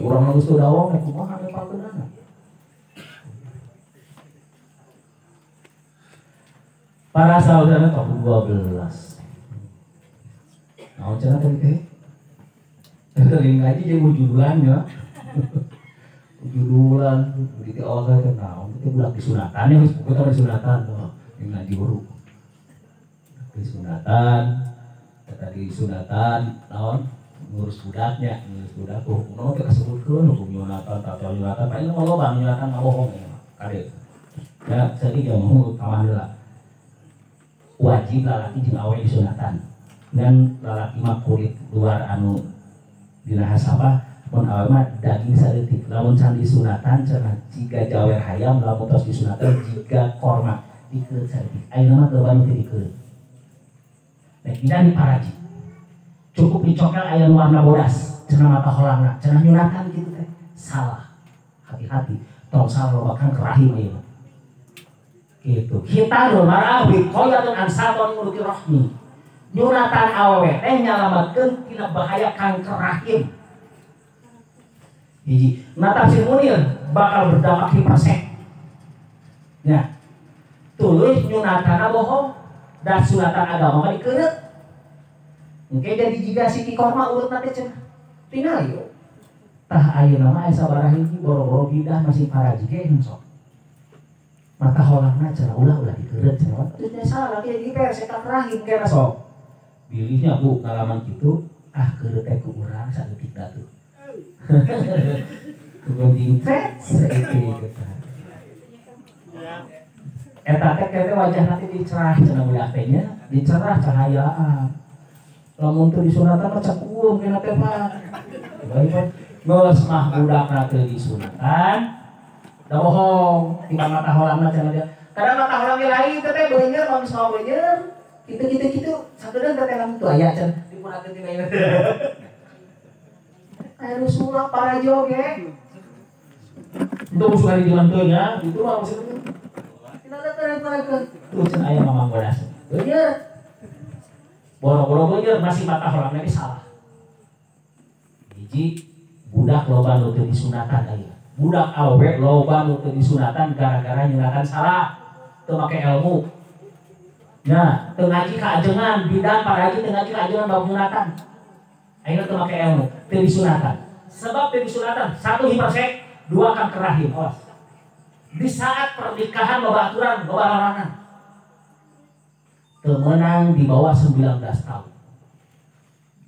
Urang mah geus teu dawang kumaha nepalkeunana. Para saudara tahun 12. Naon cenah tadi teh? Tadi ngaji jeung judulannya. Judulan di awal teh naon teh budak disunatan ya geus pokokna disunatan tuh yang ngaji huruf. Disunatan, tadi disunatan naon ngurus budaknya, ngurus budak hukum naon teh kasebutkeun hukum nyunatan, tata nyunatan, paling mah loba nyunatan ngabohong ya kade. Ya saeutik yang tamah heula. Wajib lalaki jeung awe disunatan dan lalaki mah kulit luar anu dina hasabah mun awe mah daging saeutik lamun can disunatan cenah jiga jawer hayam lamun tos disunatan jiga korma dikeut saeutik ayeuna mah loba nu teu dikeut rek pindah di paraji cukup dicokel aya warna bodas cenah mata holangna cenah nyunatan kitu teh salah hati-hati tong salah loba kanker rahim ayeuna gitu. Khitanul mar'ah wiqayatun an sartani uluki rahmi. Nyunatan awewe teh nyalametkeun tina bahaya kanker rahim. Hiji, nah tafsir Munir bakal berdampak hipersek. Ya. Tuluy nyunatana bohong dan sunatan agama mah dikeureup. Engke jadi jiga siki korma urutna teh cenah. Tingali yo. Tah ayeuna mah aya sabaraha hiji boro-boro bidah masih paraji ge sok. Mata holangna cenah ulah-ulah dikeureup cenah. Terus nya salah lagi jadi persek rahim kena sok. Bilihnya Bu ngalaman kitu ah keureup teh ku urang saeutik da tuh. Kegunting tret saeutik eta. Eta teh teh wajah nanti dicerah cenah budak teh nya, dicerah cahayaan. Lamun teu disunatan mah cekuung kena teh mah. Baik geus mah budakna teu disunatan. Da bohong, timbang mata holangna cenah dia. Kadang mata holang ge lain teh beunyer mah geus mau beunyer. Kitu-kitu kitu sakedeung teh lamun teu aya cenah dipurakeun tina ieu. Aya nu sulap para joge. Itu musuh di jalan teu nya, itu mah maksudnya. Tina teh tuh cenah aya mamang bodas. Beunyer. Boro-boro beunyer masih mata holangna ge salah. Hiji budak loba nu teu disunatan aya. Budak awewe loba nu teu disunatan gara-gara nyunatan salah teu make ilmu. Nah, teu ngaji ka ajengan, bidan paraji teu ngaji ka ajengan bab nyunatan. Ayeuna teu make ilmu, teu disunatan. Sebab teu disunatan, satu hipersek, dua kanker rahim. Awas. Di saat pernikahan loba aturan, loba larangan. Teu meunang di bawah 19 tahun.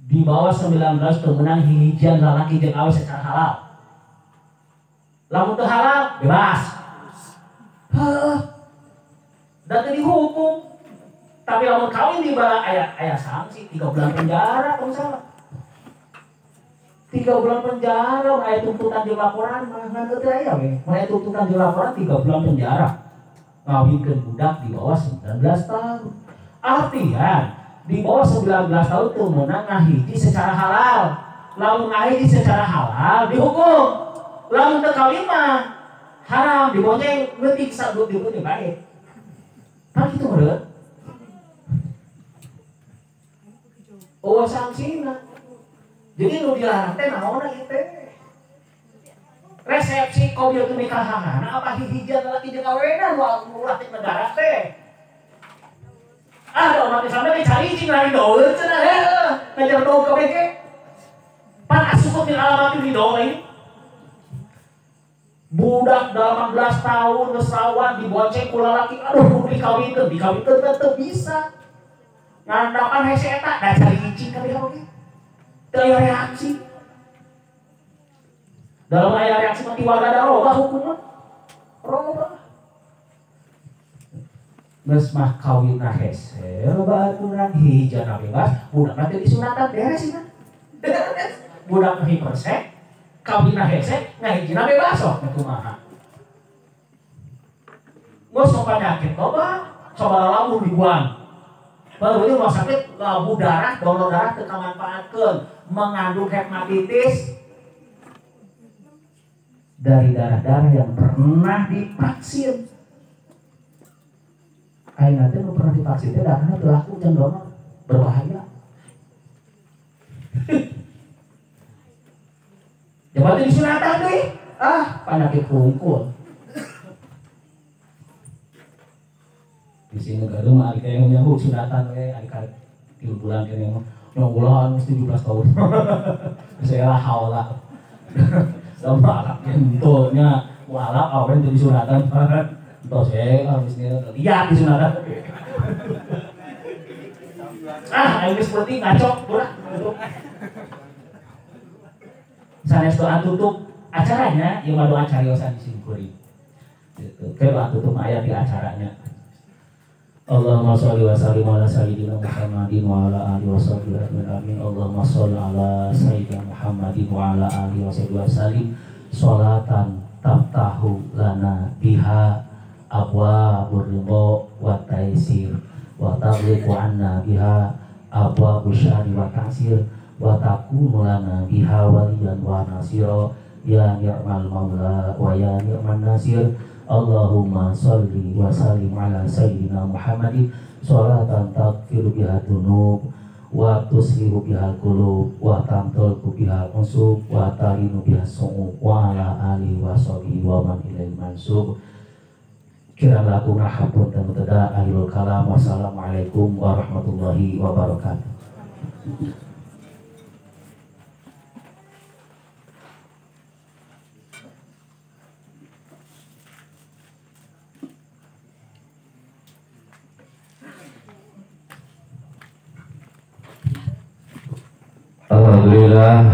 Di bawah 19 teu meunang hihijian lalaki jeung awewe secara halal. Lamun teu halal bebas. Heuh. Da teu dihukum. Tapi lamun kawin di bala aya aya sanksi 3 bulan penjara tong salah. 3 bulan penjara, aya tuntutan di laporan mah ngan teu aya we. Mun aya tuntutan di laporan 3 bulan penjara. Ngawinkeun budak di bawah 19 tahun. Artinya di bawah 19 tahun teu meunang ngahiji secara halal. Lamun ngahiji secara halal dihukum. Lamun teu kawin mah haram dibonceng leutik sabut dihukum bae. Tah kitu meureun. Oh sanksina. Jadi nu dilarang teh naonna ieu teh? Resepsi qobil nikahanana apa hihijan lalaki jeung awena nu ulah teh negara teh. Ah da umat Islam teh cari cing lari doeun cenah heuh ngajar doeun kabeh ge. Pan asup di alamat di doeun. Budak 18 tahun geus rawan dibonceng ku lalaki aduh kudu dikawinkeun, dikawinkeun teu bisa. Ngandapan hese eta da cari cing kabeh oge. Teu aya reaksi. Dalam aya reaksi mati warga da robah hukumna. Robah. Geus mah kawinna hese, loba aturan hijana bebas, budakna teu disunatan beres cenah. Budak mah hipersek, kawinna hese, ngahijina bebas sok kumaha. Geus sok penyakit loba, coba lalamun dibuang. Baru ini rumah sakit labu darah, donor darah teu kamanfaatkeun, mengandung hepatitis dari darah-darah yang pernah divaksin. Ayeuna teh nu pernah divaksin teh darahna teu laku jeung donor, berbahaya. Ya berarti disunatan deui. Ah, penyakit hungkul. Di sini gaduh mah ari yang nyaho sunatan we ari karek 3 bulan kene mah nyong geus 17 tahun. Saya lah haula. Sama alap nya walap awen teu disunatan. Entos we geus liat disunatan. Ah, aing geus penting ngacok ulah tutup. Sanes doa tutup acaranya ieu mah doa cariosan simkuring. Gitu. Ke doa tutup aya di acaranya. Allahumma sholli wa sallim ala sayyidina Muhammadin wa ala alihi washabbihi ajmain. Amin. Allahumma sholli ala sayyidina Muhammadin wa ala alihi washabbihi wasallim. Sholatan taftahu lana biha abwabur ridha wa taysir wa taghliqu anna biha abwabus syarri wa ta'sir wa takunu lana biha waliyan wa nasira ya ni'mal maula wa ya ni'man nasir. Allahumma sholli wa sallim ala sayyidina Muhammadin sholatan taghfiru biha dzunub wa tuslihu biha qulub wa tamtalku biha unsub wa talinu biha su'ub wa ala alihi wa sahbihi wa man ilaihi mansub. Kirang laku ngahapunten mutada akhirul kalam. Wassalamualaikum warahmatullahi wabarakatuh. Alhamdulillah.